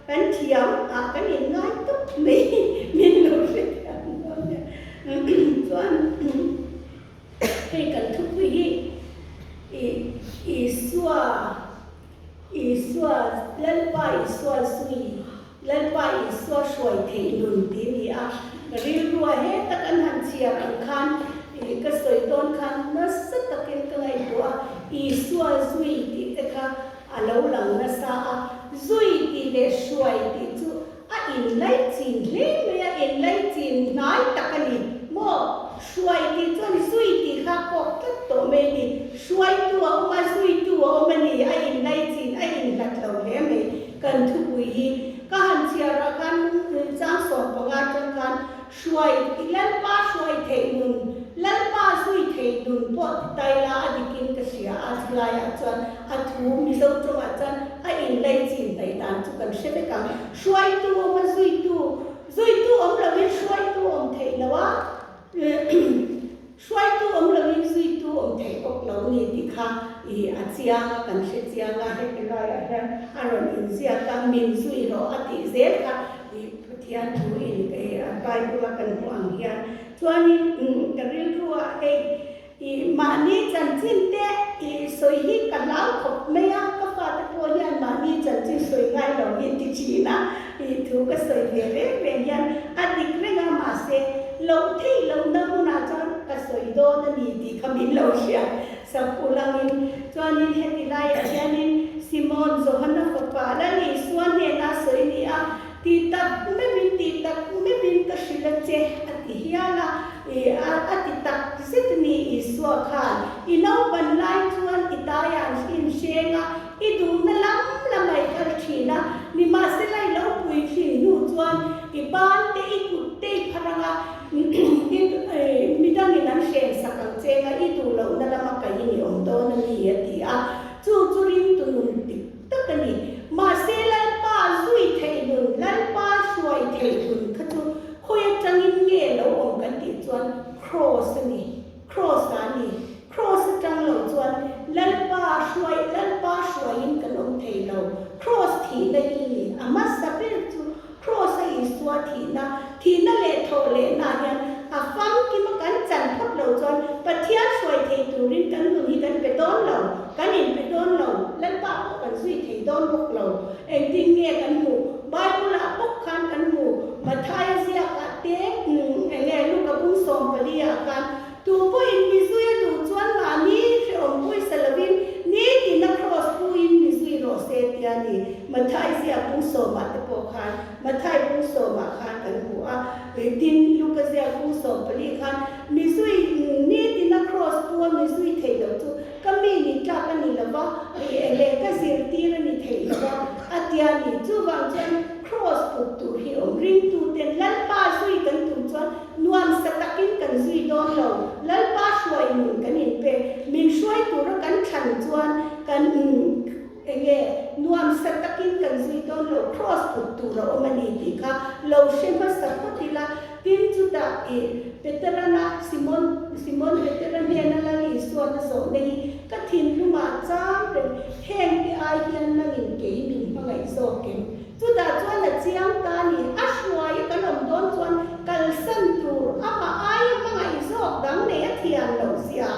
kan thiam ah kan in ngai tawp mai min lo hrethiam dawn nia. Chuan hei kan thupui hi Isua Isua Lalpa Isua zui Lalpa Isua hruai theih nun tih a ni a, ka rilrua heta kan han chhiar ang khan ih ka sawi dawn khan nasa takin ka ngaihtuah a, Isua zui tih te kha a lo lang nasa a, zui tih leh hruai tih chu a inlaichin hle mai a, inlaichin hnai tak a ni maw? Hruai tih chuan zui tih kha kawk tlat tawh mai a ni, hruaitu a awm a, zuitu a awm a ni, a inlaichin a inhlat lo hle mai. Kan thupui hi ka han chhiarah khan chang 15 atang khan hruai Lalpa hruai theih nun, Lalpa zui theih nun pawh ti tai la a dikin ka hria a, chulaiah chuan a thu Mizo tawngah chuan a inlaichin hnaih dan chu kan hre vek ang. Hruaitu awm a zuitu, zuitu awm loin hruaitu awm theih lo a. Hruaitu awm loin zuitu awm theih bawk lo ni tih kha i a chiang a, kan hre chiang a, heti laiah hian a rawn inziak a, min zui rawh a tih zel kha i Pathian thu in Bible a kan hmuh ang hian. Chuanin ka rilruah hei i mahni chanchin te i sawi hi ka hlau khawp mai a, ka fate pawh hian mahni chanchin sawi ngai lo hi ti thin a, i thu ka sawi ve reng reng hian a dik reng a, mahse Loh theih lohna hmunah chuan ka sawi dawn a ni tih kha min lo hriat sak ulangin. Chuanin heti laiah hianin Simon, Johana fapa Lal Isua hnena sawi ni a, Ti tak meuhin, ti tak meuhin ka hrilh a che, a ti hial a. I a ti tak zet a ni Isua khan. I naupan lai chuan i taiah an inhreng a, i duhna lam lamah i kal thin a, nimahsela i lo puitlin hnu chuan I ban te, i kut te i phar anga i midangin an hren sak ang che anga i duh lohna lama kaiin i awm dawn a ni, a ti a. Chu chu ringtu nun dik tak a ni. Mahse Lalpa zui theih nun, Lalpa hruai theih nun kha chu khawi atangin nge lo awm kan tih chuan Kraws a ni. Kraws a ni. Kraws atang lo chuan Lalpa hruai, Lalpa hruaiin kan awm thei lo. Kraws thihna hi ni. A hmasa ber chu Kraws a Isua thihna, thihna leh thawh lehna hian a famkima kan chan phawt lo chuan Pathian hruai thei turin kan nun hi kan pe dawn lo, kan inpe dawn lo, Lalpa pawh kan zui thei dawn bawk lo. Engtin nge kan hmuh? Bible-ah bawk khan kan hmu, Mathaia ziakah te, eng nge Luka bung 14-ah khan, Tu pawhin mi zui a duh chuan mahni hrehawm pawisa lovin nitin a kraws puin mi zui rawh se tia ni. Mathai ziak bung sawmah te pawh khan, Mathai bung sawmah khan kan hmu a, tin Luka ziak bung 14 khan mi zui nitin a kraws pu a mi zui thei lo chu ka mi ni tlak a ni lova, leh ka zirtir a ni thei lova a tia ni. Chuvang chuan kraws put tur hi awm ringtuten Lalpa zui kan tum chuan Nuamsa takin kan zui dawn lo, Lalpa hruai nun kan inpe, min hruai tura kan thlan chuan kan enge nuamsa takin kan zui dawn lo, kraws put tur a awm a ni tih kha lo hre hmasa phawt ila, tin chutah i Peterana, Simon, Simon Petera hnena Lal Isuan a zawhna hi ka thinlungah chang reng, hengte ai hian nangin kei min hmangaih zawk em? Chutah chuan a chiang ta ni, a hruai a kan awm dawn chuan kalsan tur amah aia hmangaih zawk dang nei a thian loh zia,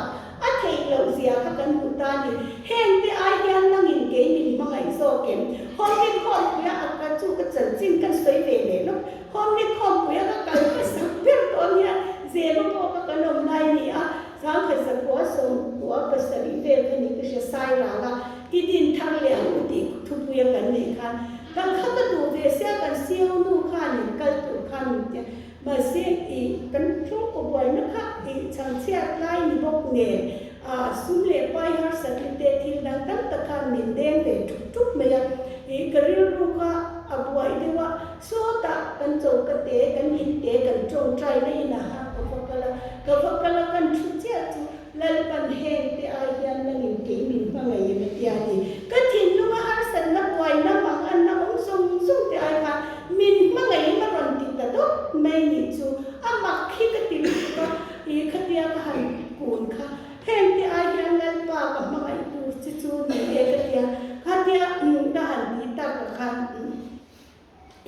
a theih loh zia kha kan hmu ta ni. Heng te ai hian nangin kei min hmangaih zawk em? Hawmli khawmpuia a ka chu ka chanchin kan sawi ve leh lawk. Hawmli khawmpuia ka kal hmasak ber dawn hian Zema pawh ka kan awm lai ni a, 1997 vel kha ni ka hria Sairang a, I din thar leh ang u tih thupuia kan neih khan kal kha ka duh ve sia kan CEO nu khanin kal tur khan min ti a, mahse i kan chhungkaw buaina kha i chhangchhiat lai ni bawk nen a sum leh pai harsatna te thil dang tam tak khan min deng ve ṭuk ṭuk mai a, i ka rilru kha a buai deuh a, sawtah kan choka te kan in te kan ṭawngṭai na inah khan ka va kal a, ka va kal a kan ṭhu chiah chu Lalpan heng te ai hian nangin kei min hmangaih em a tia ni. Ka thinlunga harsatna buaina mang anna awm zawng zawng te ai khan min hmangaih em a rawn ti ta dawt mai nih chu a mak hi ka ti lutuk a, i khatia ka han kun kha heng te ai hian Lalpa ka hmangaih tur che chu ni e ka tia, khatia ka han ti tak ah khan.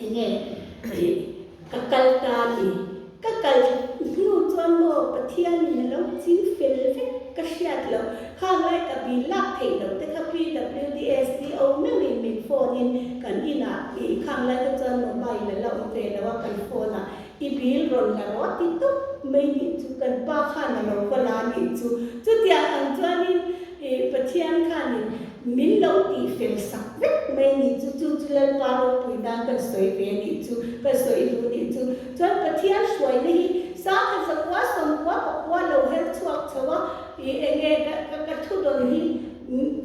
Enge ih ka kal ta a ni. Ka kal hnu chuan maw Pathian in a lo ching fel vek ka hriat loh. Khang lai ka bil lak theih loh te kha PWDSDO meuhin min phone in kan inah ih khang lai te chuan mobile a la awm ve lo a kan phone ah i bil rawn la rawh ti tawp mai nih chu kan pa khan a lo va la nih chu. Chutiang ang chuanin ih Pathian khanin Min lo tih fel sak vek mai nih chu, chu chu Lalpa ropui nan kan sawi ve nih chu, kan sawi duh nih chu. Chuan Pathian hruaina hi sangkhat zakua sawmkua pakua lo her chhuak chho a, ih enge ka ka ka thu dawn hi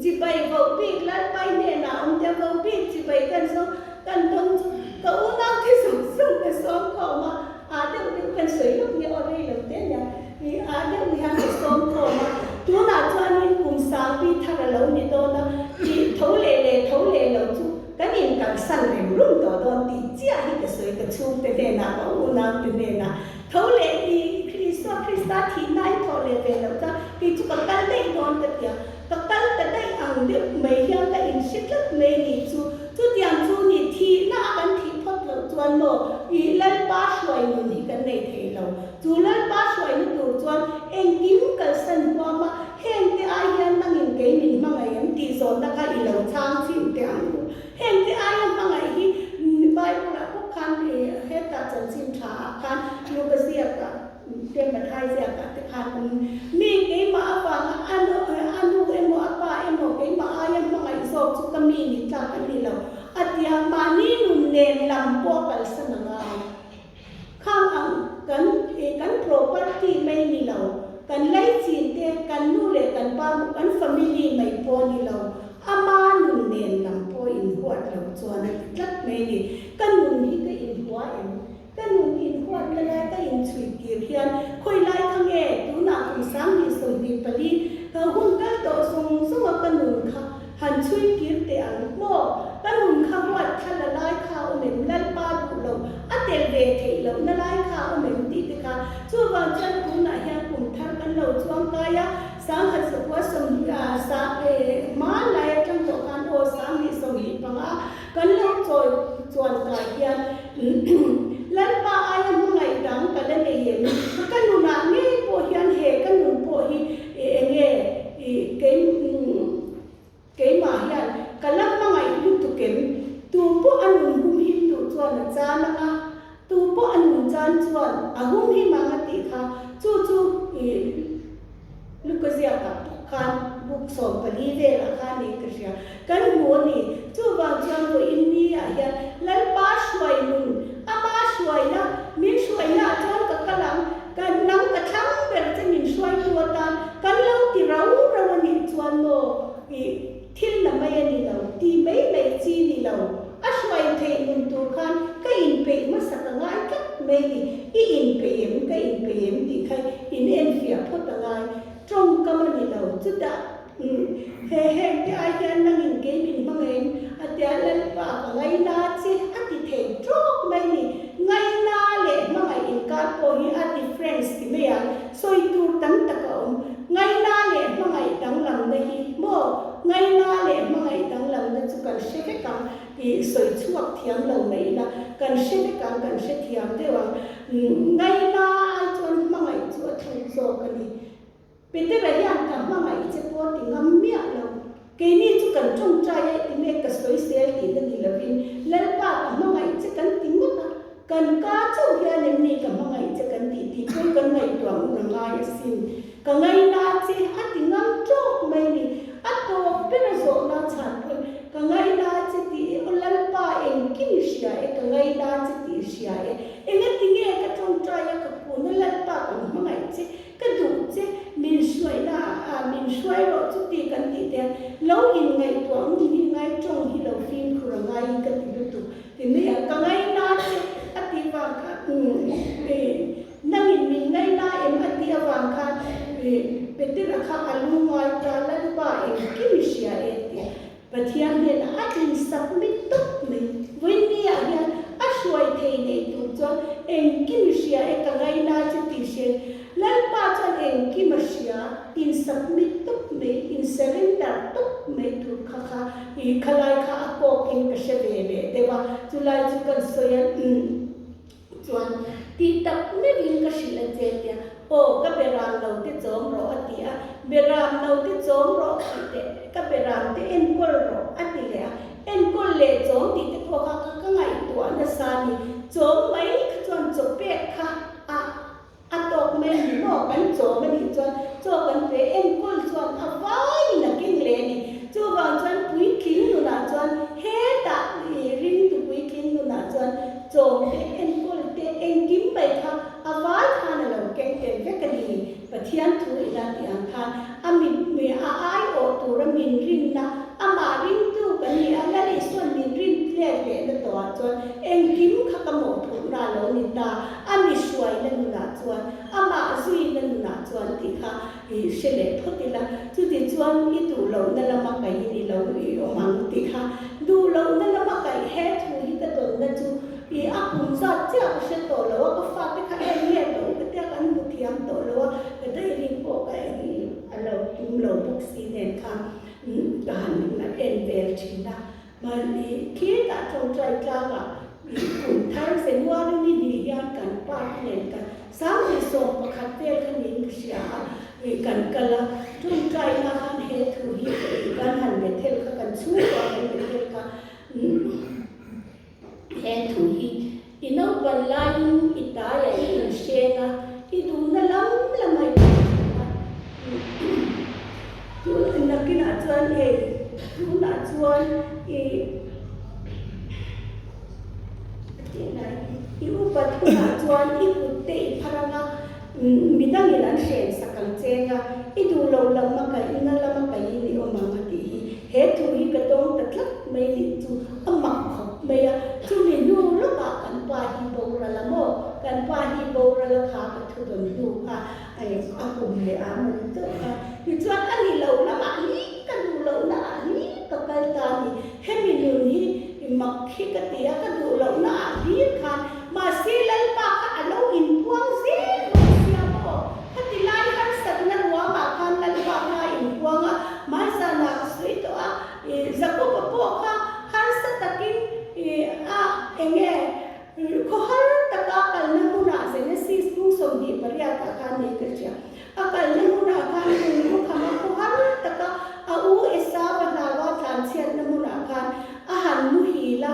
chibai voh bik Lalpai hnenah awm te voh bik chibai kan zawng kan dawn chu ka unau te zawng zawng ka sawm khawm a, ah deuh deuh kan sawi lawk nia aw rei lo te nia. I ah deuh hian ka sawm khawm a, tunah chuanin kum sangpi thar a lo ni dawn a, i tho leh leh tho leh lo chu kan inkalsan rem rum tawh dawn tih chiah hi ka sawi ka chhungte hnenah ka unaute hnenah tho leh i Isua Krista thihna i thawh leh ve loh chuan kei chu ka kal daih dawn ka ti a, ka kal ta daih ang deuh mai hian ka inhre tlat mai ni chu chutiang chu ni thihna a kan thih phawt loh chuan maw i Lalpa hruai nun hi kan nei thei lo. Chu Lalpa hruaina tur chuan engkim kalsan huam a, hengte ai hian nangin kei min hmangaih em tih zawnna kha i lo chhang chhin teh ang u. Hengte aia hmangaih hi Bible-ah bawk khan hetah chanchin tha ah khan Luka ziakah te Mathai ziakah te khan awm. Mi keimah avanga a nu emaw a pa emaw keimah aia hmangaih zawk chu ka mi ni tlak a ni lo a tia mahni nun nen lam pawh kalsan a ngai. Khang ang kan kan property mai ni lo, kan laichin te, kan nu leh kan pa maw kan family mai pawh ni lo, ama nun nen lam pawh inhuat lo chuan a ti tlat mai ni. Ka nun hi ka inhua em? Ka nun inhuat na lai ka inchhui tir hian khawi lai kha nge tunah kum 2024 ka hun kal tawh zawng zawng a ka nun kha Han chhui kir teh ang maw? Ka nun kha huat thla la lai kha a awm em? Lalpa duh lo, a tel ve theih loh na lai kha a awm em? tih te kha. Chuvang chuan tunah hian kum thar kan lo chuang kai a, 10,100 20 sang hma lai atang tawh khan aw 2025 kan lo chawi chuan kai hian Lalpa aia hmangaih dang ka la nei em? Ka nunah ngei pawh hian he ka nun pawh hi enge kei Keimah hian ka la hmangaih lutuk em? Tu pawh a nun hum him duh chuan a chan ang a, tu pawh a nun chan chuan a hum him ang a tih kha chu chu i Luka ziakah pawh khan book 14 velah khan niin ka hria. Kan hmu a ni. Chuvang chuan vawiin ni ah hian Lalpa hruai nun, ama hruaina, min hruaina ah chuan ka kal ang, ka nang ka thlang ber che min hruaitu atan kan lo ti rau rau a nih chuan maw i thil na mai a ni lo, ti mai mai chi ni lo. A hruai theih nun tur khan ka inpeih hmasa ka ngai tlat mai ni. I inpeih em, ka inpeih em tih kha in enfiah phawt a ngai. Tawngkam a ni lo. Chutah He heng te ai hian nangin kei min hmangaih a tia Lalpa ka ngaina che a ti thei tawk mai ni. Ngaina leh hmangaih inkar pawh hi a difference ti mai ang, sawi tur tam tak a awm. Ngaina leh hmangaih danglamna hi maw? Ngaina leh hmangaih danglamna chu kan hre vek ang tih sawi chhuak thiam lo mai ila, kan hre vek ang, kan hre thiam deuh ang. Ngaina ai chuan hmangaih chu a thuk zawk a ni. Petera hian ka hmangaih che pawh ti ngam miah lo. Keini chu kan tawngtai a ti mek ka sawisel tihna ni lovin Lalpa ka hmangaih che kan ti ngawt a, kan ka chauh hian em ni ka hmangaih che kan tih tih pawh kan ngaihtuah ngun a ngai asin. Ka ngaina che a ti ngam tawk mai ni. A tawp ber a zawhna chhan pawn ka ngaina che tih i aw Lalpa engkim i hria e ka ngaina che tih i hria e. Engatinge ka tawngtai a ka kun a Lalpa kan hmangaih che Ka duh che, min hruaina ah min hruai rawh chu ti kan tih te lo in ngaihtuah ngun hi ngai tawng hi lo fimkhur a ngai hi ka ti lutuk ti mai a, ka ngaina che a tih vang khan nangin min ngaina em a tih avang khan Petera kha a lungngai ta Lalpa engkim i hria e tih Pathian hnenah a in submit tawp mai. Vawiin ah hian a hruai thei nei tur chuan. chuan engkim i hria e ka ngaina che tih hria in Lalpa chuan engkim a hria, in submit tawp mai, in surrender tawp mai tur kha kha i khalai kha a kawk in ka hre ve leh deuh a, chulai chu kan sawi a umm chuan tih tak meuhin ka hrilh a che tia, aw ka beram lo te chawm rawh a ti a, beram lo te chawm rawh tih teh ka beram te enkawl rawh a ti leh a, enkawl leh chawm tih te pawh kha ka ngaihtuah nasa a ni, chawm mai kha chuan chaw pek kha a. A tawk mai ni maw? Kan chawm a nih chuan chaw kan pe enkawl chuan a vaiin a keng leh a ni. Chuvang chuan puitling nunah chuan hetah i ringtu puitling nunah chuan chawm te, enkawl te, engkim mai kha a vai khan a lo keng tel vek a ni. Pathian thu ila tih ang khan a mit a aiawh tura min rinna amah ringtu kan ni a, Lal Isua'n min rin let lehna tawhah chuan engkim kha ka mawhphurhna a lo ni ta. A mi hruaina nunah chuan, amah zuina nunah chuan tih kha i hre leh phawt ila, chuti chuan i duh lohna lama kaihin i lo i awm ang tih kha duh lohna lama kaih he thu hi ka dawnna chu i a kum zat chiah ka hre tawh lo a, ka fate kha en nge tawh u ka tia kan hmu thiam tawh lo a, ka diary pawh ka en a lo tum lo bawk si nen khan ka han en vel thin a. Mahni khitah tawngtai tlangah kum thar January ni hnih hian kan pa te nen kan 2011 vel kha niin ka hria a, kan kal a, tawngtaina khan he thu hi kan han Bethel kha kan chhungkua kan Bethel kha he thu hi i naupan laiin i taiah i inhreng a, i duhna lam lamah i kal thin a. Chu nakinah chuan hei tunah chuan i i upat hunah chuan i kut te i phar anga midangin an hren sak ang cheng a, i duh lo lam a kaih na lam a kaihin i awm ang a tih hi. He thu hi ka tawng ta tlat mai nih chu a mak khawp mai a, chumi hnu lawkah kan pa hi boral a maw? Kan pa hi boral a kha ka thu dawn hnu kha. A kum leh a man chauh kha. Tichuan a ni lo lamah hi ka duh lohna ah hi ka kal ta a ni. Hemi nun hi mak hi ka ti a, ka duh lohna ah hlir khan mahse Lalpa kha a lo inpuang zel bawk sia maw? Khati lai harsatna ruamah khan Lalpa kha a inpuang a, hmaizanah ka sawi tawh a, Jakob-a pawh kha harsa takin a enge Khawhar taka kalna hmunah Genesis bung 28 ah khan nei ka hria. A kalna hmunah khan lunglu khama khawhar taka a u Esau a hlaua tlanchhiatna hmunah khan a han muhil a,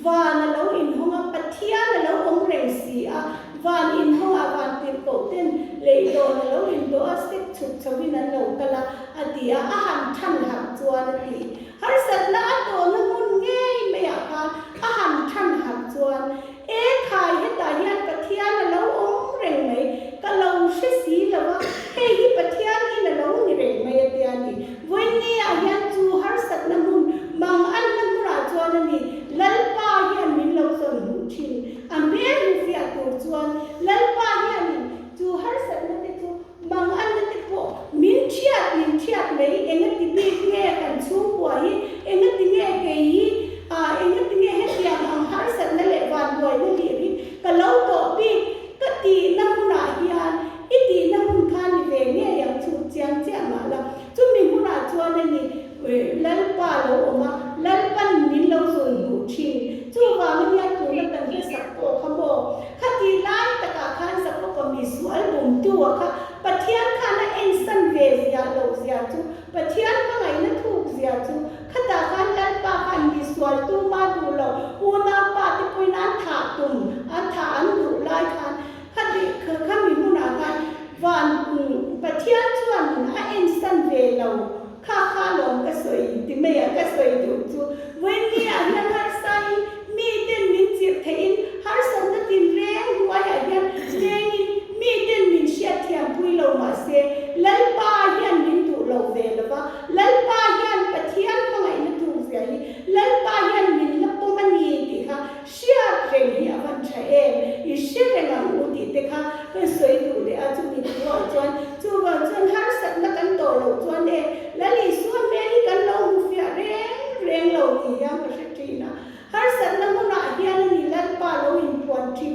van a lo inhawng a, Pathian a lo awm reng si a, van inhawngah van tirhkoh ten leihlawn a lo indawh a, sek chhuk chhovin an lo kal a, a ti a, a han than harh chuan a ti. Harsatna a tawhna hmun ngei maiah khan a han than harh chuan, E khai, hetah hian Pathian a lo awm reng mai, ka lo hre si lo a, hei hi Pathian in a lo ni reng mai a tia ni. Vawiinniah hian chu harsatna hmun, mang anna hmunah chuan a ni, Lalpa hian min lo zawn hmuh thin. A hmel hmu fiah tur chuan Lalpa hianin chu harsatna te chu Mang anna te pawh min thiat min thiat mai, engati bik nge kan chhungkua hi, engati nge kei hi, ah engati nge hetiang ang harsatna leh vanduaina hlir hi ka lo tawh bik ka tihna hunah hian i tihna hun kha ni ve ngei ang chu chiang chiah mah la, chumi hmunah chuan a ni Lalpa lo awm a, Lalpan min lo zawn hmuh thin, chuvang ania tuna kan hlasak pawh kha maw? Khatih lai takah khan Jakob-a misual bumtu-a kha Pathian khan a ensan ve ziah loh zia chu, Pathian hmangaihna thuk zia chu, khatah khan Lalpa khan misual tuma duh loh unaupa te pawhin an thah tum, an thah an duh lai khan khatih khami hmunah khan van Pathian chuan a ensan ve lo kha kha lawm ka sawi ti mai a, ka sawi duh chu Vawiinniah hian harsain miten min chirh theihin harsatna tinreng hnuaiah hian lengin miten min hriatthiam pui lo mahse Lalpa hian min duh lo ve lo va, Lalpa hian Pathian hmangaihna tuk zia hi Lalpa hian min la pawm a ni tih kha Hriat reng hi a van tha em? I hre reng ang u tih te kha kan sawi duh leh a, chumi thuah chuan chuvang chuan harsatna kan tawh loh chuan e Lal Isua hmel hi kan lo hmu fiah reng reng lo ni hian ka hre thin a. Harsatna hmunah hian a ni Lalpa lo inpuan thin.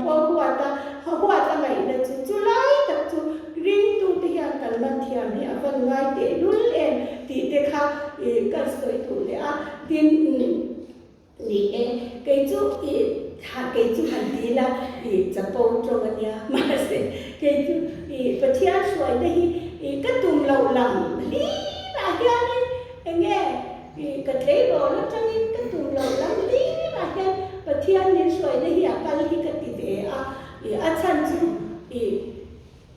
pawh huat a, huat a ngaihna chu chulai tak chu ringtute hian kan man thiam hi a van ngai tehlul em tih te kha ka sawi duh leh a. Tin, Ni e, kei chu i kei chu han ti ila i chapo tawng a nia, mahse kei chu i Pathian hruaina hi i ka tum loh lam hlirah hianin enge i ka tleirawl atangin ka tum loh lam hlirah hian Pathian min hruaina hi a kal hi ka ti ve a, i a chhan chu i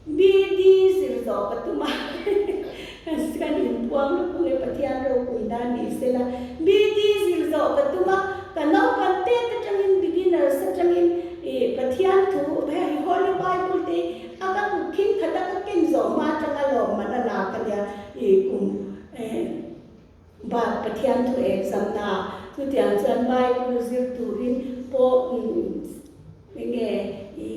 BD zir zawh ka tum a, kan inpuang lutuk nge Pathian ropui nan ni sela. BD zir zawh ka tum a, ka naupang tet atangin beginners atangin ih Pathian thu hei Holy Bible te a ka kut khing khat a ka ken zawh hma atanga lawmman a lak a nia ih kum eh bak Pathian thu exam na ah chutiang chuan Bible zir turin pawh Enge i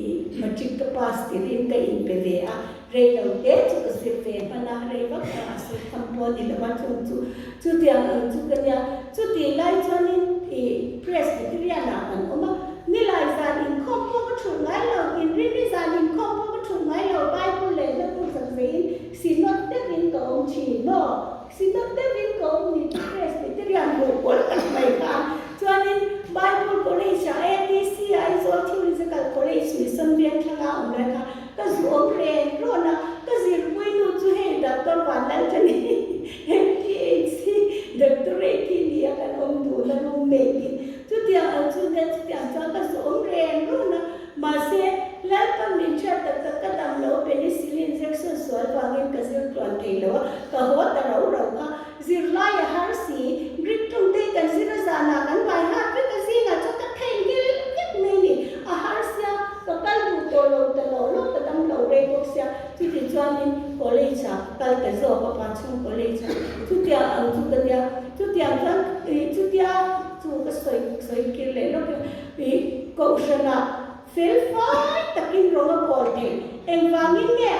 matric ka pass tirhin ka inpe ve a, rei lo te chu ka zir ve hman a, rei vak a a sawi tham pawh a ni lo a, chung chu chutiang ang chu ka nia. Chutih lai chuanin i Presbyterian ah kan awm a, nilai zan inkhawm pawh ka thulh ngai lo, inrinni zan inkhawm pawh ka thulh ngai lo, Bible leh hla tur zak zeiin synod deuhin ka awm thin maw? Synod deuhin ka awm ni chu Presbyterian hmuh pawlh tak mai kha. Chuanin Bible College ah ATC Aizawl Theological College Mission Vengthlanga awm lai kha ka zu awm reng rawn a, ka zirpui nu chu hei Doctor Vanlalthani MPH Doctorate hi nia kan awm dun a roommate in. Chutiang ang chu nia chutiang chuan ka zu awm reng rawn a, mahse Lalpan min hriat tak tak ka dam lo penicillin injection sual vangin ka zir tluan thei lo a, ka haw ta rau rau kha. Zirlai a har si, Greek tawng te hi kan zir a zanah kan vai hat vek a zingah chuan ka theihnghilh vek mai ni. A har sia, ka kal duh tawh lo ta lo lo, ka dam lo rei bawk sia. Chuti chuanin college ah ka kal ta zawk a, Pachhung college ah. Chutiang ang chu ka nia, chutiang chuan ih chutia chu ka sawi sawi kir leh lawk ila, ih kohhranah fel fai takin rawng a bawl theih. Engvangin nge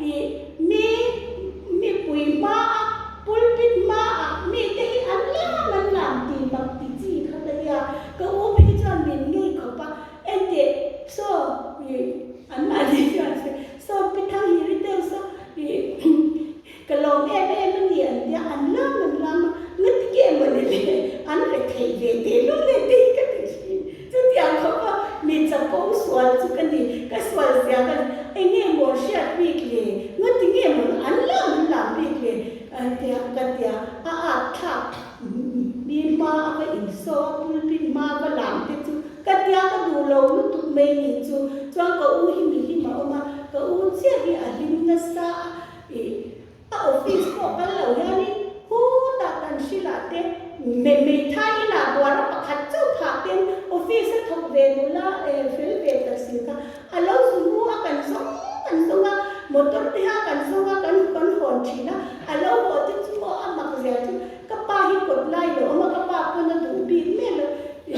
ih mi mipui hmaa pulpit hmaah mite hi an lam an lam tih mak ti chi kha ka nia. Ka u phei chuan min ngei khawp a, enteh saw ih an mahni chuan se saw pi thang hi ri deuh saw ih Ka lawm em em a ni an tia, an lam an lam a, ngati nge maw ni le, an re theih ve teh lul le te hi ka ti thin. Chutiang khawp a mi chapo sual chu ka ni, ka sual zia ka eng nge maw hriat bik le, ngati nge maw an lam an lam bik le tia ka tia, a at thlak mi hma a va insaw a, pulpit hma a va lam te chu ka tia ka duh lo lutuk mai ni chu, chuan ka u hi mi hlim a awm a, ka u chiah hi a hlim nasa a, Ih, a office pawh kal lo hianin khutah kan hrilh te Meithai inah buara pakhat chauh phah ten office a thawk ve nula eh fel ve tak si kha a lo zu mu a kan zawng kan zawng a, motor te ha kan zawng a kan kan hawn thin a, a lo haw te chu maw a mak zia chu ka pa hi kawt lai lo awm a ka pa pawn a duh bik miah lo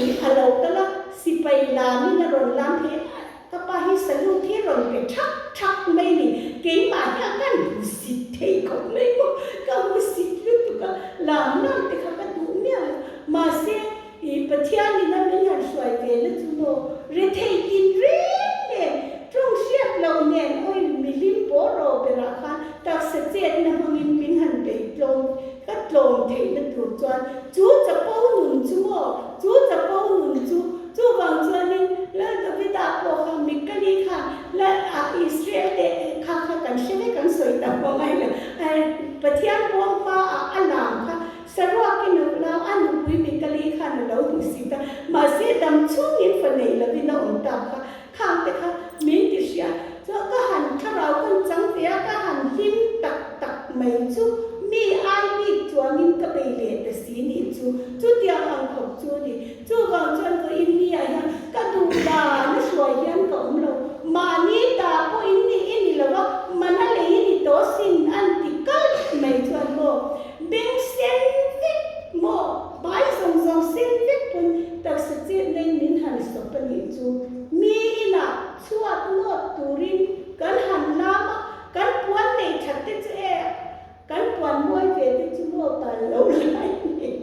ih a lo kal a sipai lamin a rawn lam phei a. Ka pa hi salute hi rawn pe thak thak mai ni, keimah hian ka hmusit thei khawp mai maw, ka hmusit lutuk a, lam lam te kha ka duh miah lo, mahse i Pathian in a min han hruai ve na chu maw, rethei tin reng nen, tawng hriat lo nen oil milim pawh ro berah khan taksa chetna hmangin min han bei tlawm, ka tlawm theihna tur chuan chu chapo nun chu maw, chu chapo nun chu Chuvang chuanin Lal Davida pawh kha Mikali khan Lal ah Israel te kha kha kan hre vek an sawi ta pawh ngai lo. Pathian buang hma ah a lam kha saruakin a lam a nupui Mikali khan a lo hmu si ta. Mahse dam chhungin fa nei lovin a awm ta kha khang te kha min ti hria. Chuan ka han thlarau kan chang ve a ka han hlim tak tak mai chu mi ai bik chuangin ka bei leh ta si nih chu chutiang ang khawp chu a ni. Chuvang chuan vawiin ni ah hian ka duh dan a hruai hian ka awm lo. Mahni ta pawh in ni i ni lo a, mana lei i ni tawh sin an ti kalh mai chuan maw beng sen vek maw hmai zawng zawng sen vek pawn taksa chet na in min han sawp a nih chu. Mi inah chhuat nawt turin kan han lam a, kan puan nei that te chu e Kan puan mawi ve te chu maw tal lo lai nen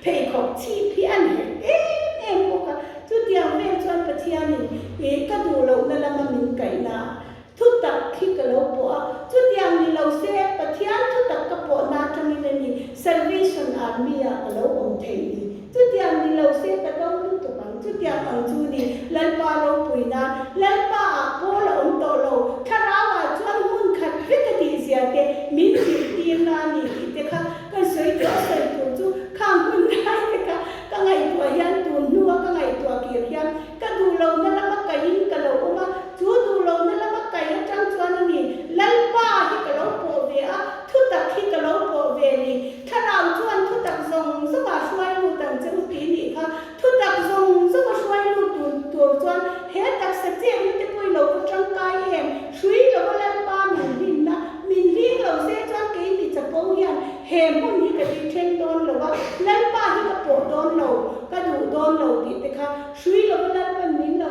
pheikhawk chhip hi a ni em em bawk a, chutiang vel chuan Pathianin ih ka duh lohna lama min kaihna Thutak hi ka lo pawh a, chutiang ni lo se Pathian thutak ka pawhna atangin a ni Salvation Army ah ka lo awm theih ni. Chutiang ni lo se ka do lutuk ang, chutiang ang chu ni Lalpa ropui nan Lalpa ah pawl a awm tawh lo, thlarau ah chuan hmun khat vek a tih zia te min zirtirna a ni tih te kha kan sawi tawh a sawi tur chu khang hun lai te kha ka ngaihtuah hian tun hnua ka ngaihtuah kir hian Ka duh lohna lama kaiin ka lo awm a, chu duh lohna lama kai atang chuan a ni, Lalpa hi ka lo pawh ve a, thutak hi ka lo pawh ve ni. Thlarau chuan thutak zawng zawngah hruai lut ang che u tih nih kha, thutak zawng zawnga hruai lut tur tur chuan he taksa chetna te pawh i lo va tangkai em? Hrui lova Lalpa min hlimna, min hling lo se chuan kei mi chapo hian he hmun hi ka ti then dawn lo a, Lalpa hi ka pawh dawn lo, ka duh dawn lo tih te kha Hrui lova Lalpan min lo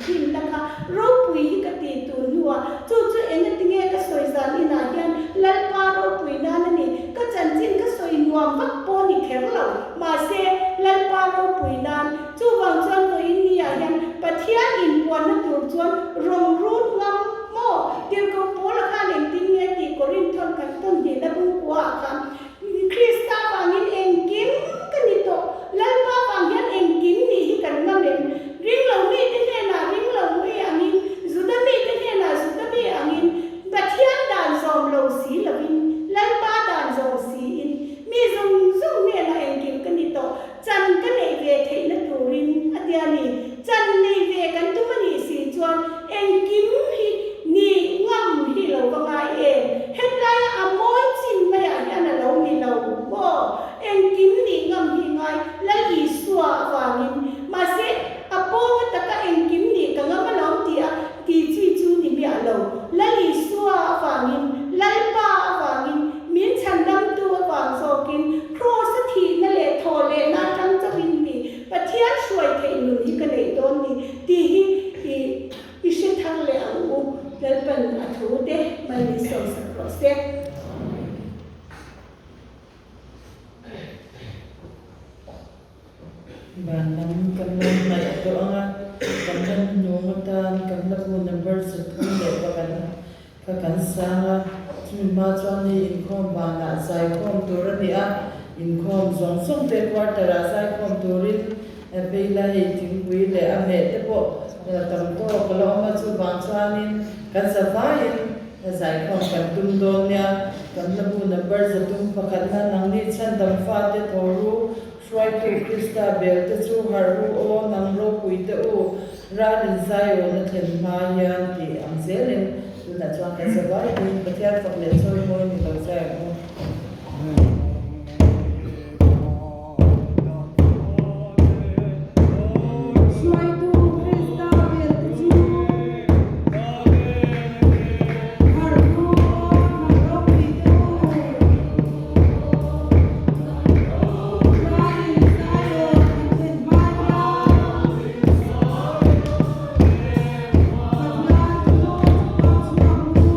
hlimna kha ropui hi ka ti tur hnuah chu chu engatinge ka sawi zan inah hian Lalpa ropui nan a ni. Ka chanchin ka sawi nuam vak pawh ni kher lo. Mahse, Lalpa ropui nan chuvang chuan vawiin niah hian Pathian inpuanna tur chuan rawng rut ngam maw? Tirhkoh Paula khan engtin nge tih Korinth-awn khat tawn hnihna bungkuaah khan Krista vangin engkim ka ni tawh. Lalpa vang hian engkim nih hi kan ngam em? Ringlo mite hnenah ringlo mi angin, Juda mite hnenah Juda mi angin, Pathian dan zawm lo si lovin, Lalpa dan zawm siin, mi zawng zawng hnenah engkim ka ni tawh. Chan ka neih ve theihna turin a tia ni. Chan nei ve kan tum a nih si chuan engkim hi nih ngam hi lo va ngai em? Hetlaia a mawi chin maiah hian a lo ni lo maw? Engkim nih ngam hi ngai Lal Isua avangin. Mahse, a pawnga taka engkim nih ka ngam alawm tih a ti chi chu ni miah lo. Lal Isua avangin, Lalpa avangin, min chhandamtu avang zawkin Kraws-a thihna leh thawh lehna atang chauhin ni Pathian hruai theih nun hi ka neih dawn ni tih hi i i hre thar leh ang u. Lalpan a thu te mal min sawmsak rawh se. Van lam kan lo hnaih tawh ang a, kan la hnung atan kan la bu number 31 kha kan sang a, chumi hma chuan hei inkhawm vanah zaikhawm tur a ni a, inkhawm zawng zawng te quarter ah zaikhawm turin phei la hei thingpui leh a hmeh te pawh tam tawk a la awm a, chuvang chuanin kan zavaiin Zaikhawm kan tum dawn nia, kan la bu number 301 na nangni chhandam fate thaw ru, hruaitu Krista bel te chu harh ru aw, nang ropui te u, ral in Zion a thlen hma hian tih ang zelin tunah chuan kan za vai ding Pathian fak leh chawi mawi ni lo zai ang u. Hruaitu Krista vel te chu harh ru aw hnam ropui te u. Ralin Zion an thlen hma hian Pathian chu pa chhuak ru.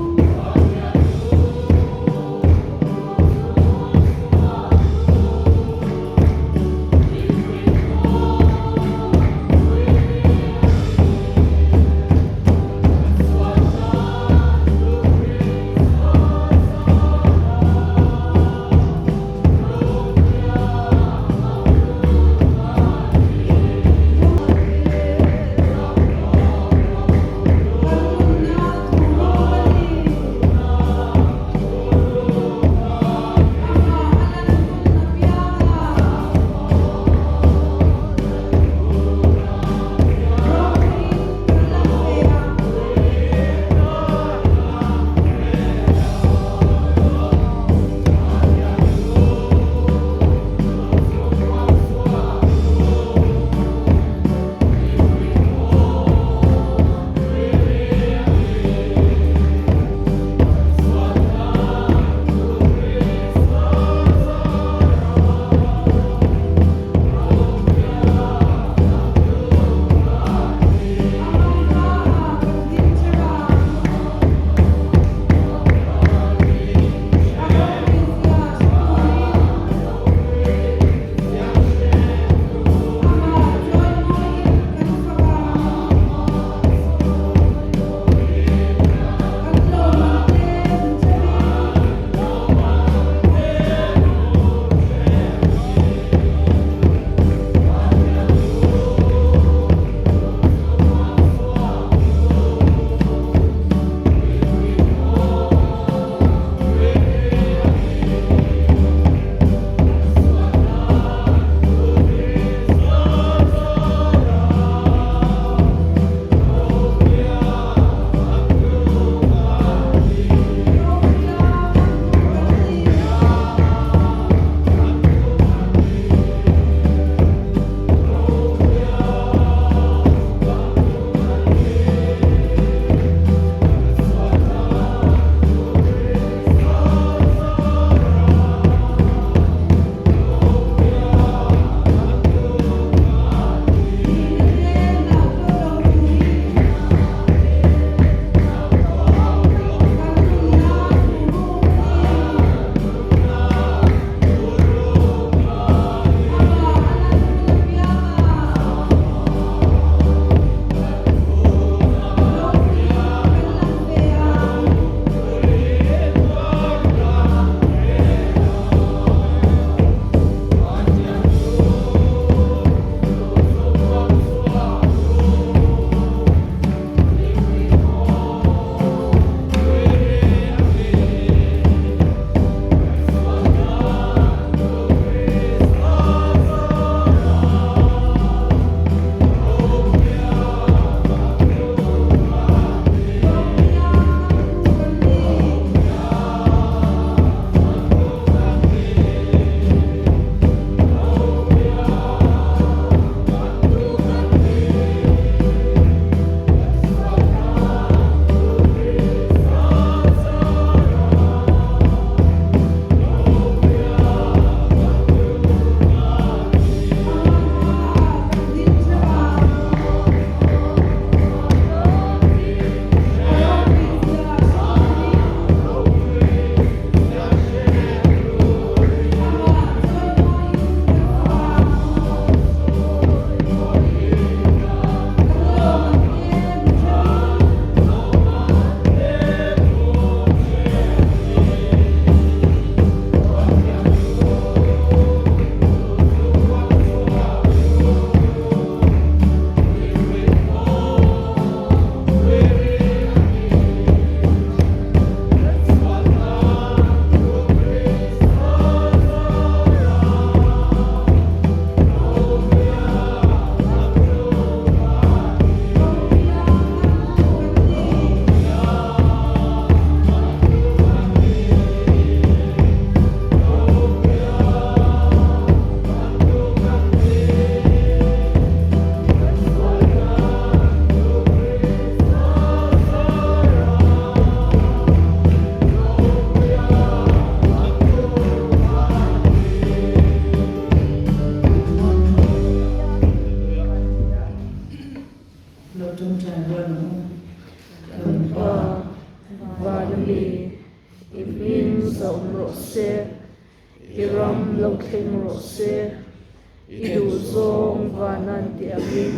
I duhzawng vanan ti angin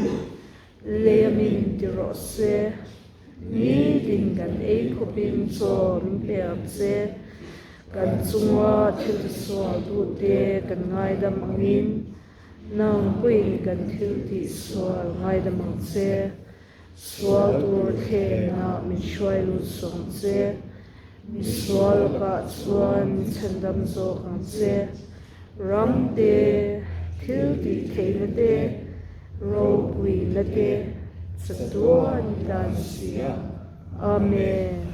lei a min ti rawh se. Nitin kan ei khawpin chaw min pe ang che. Kan chunga thil tisual tute kan ngaidam angin nang pawhin kan thil tihsual ngaidam ang che. Sual tur thlenah min hruai lut sawng che. Misual lakah chuan min chhandam zawk ang che. Ram te, thil tih theihna te, ropuina te chatuan dan si a. Amen.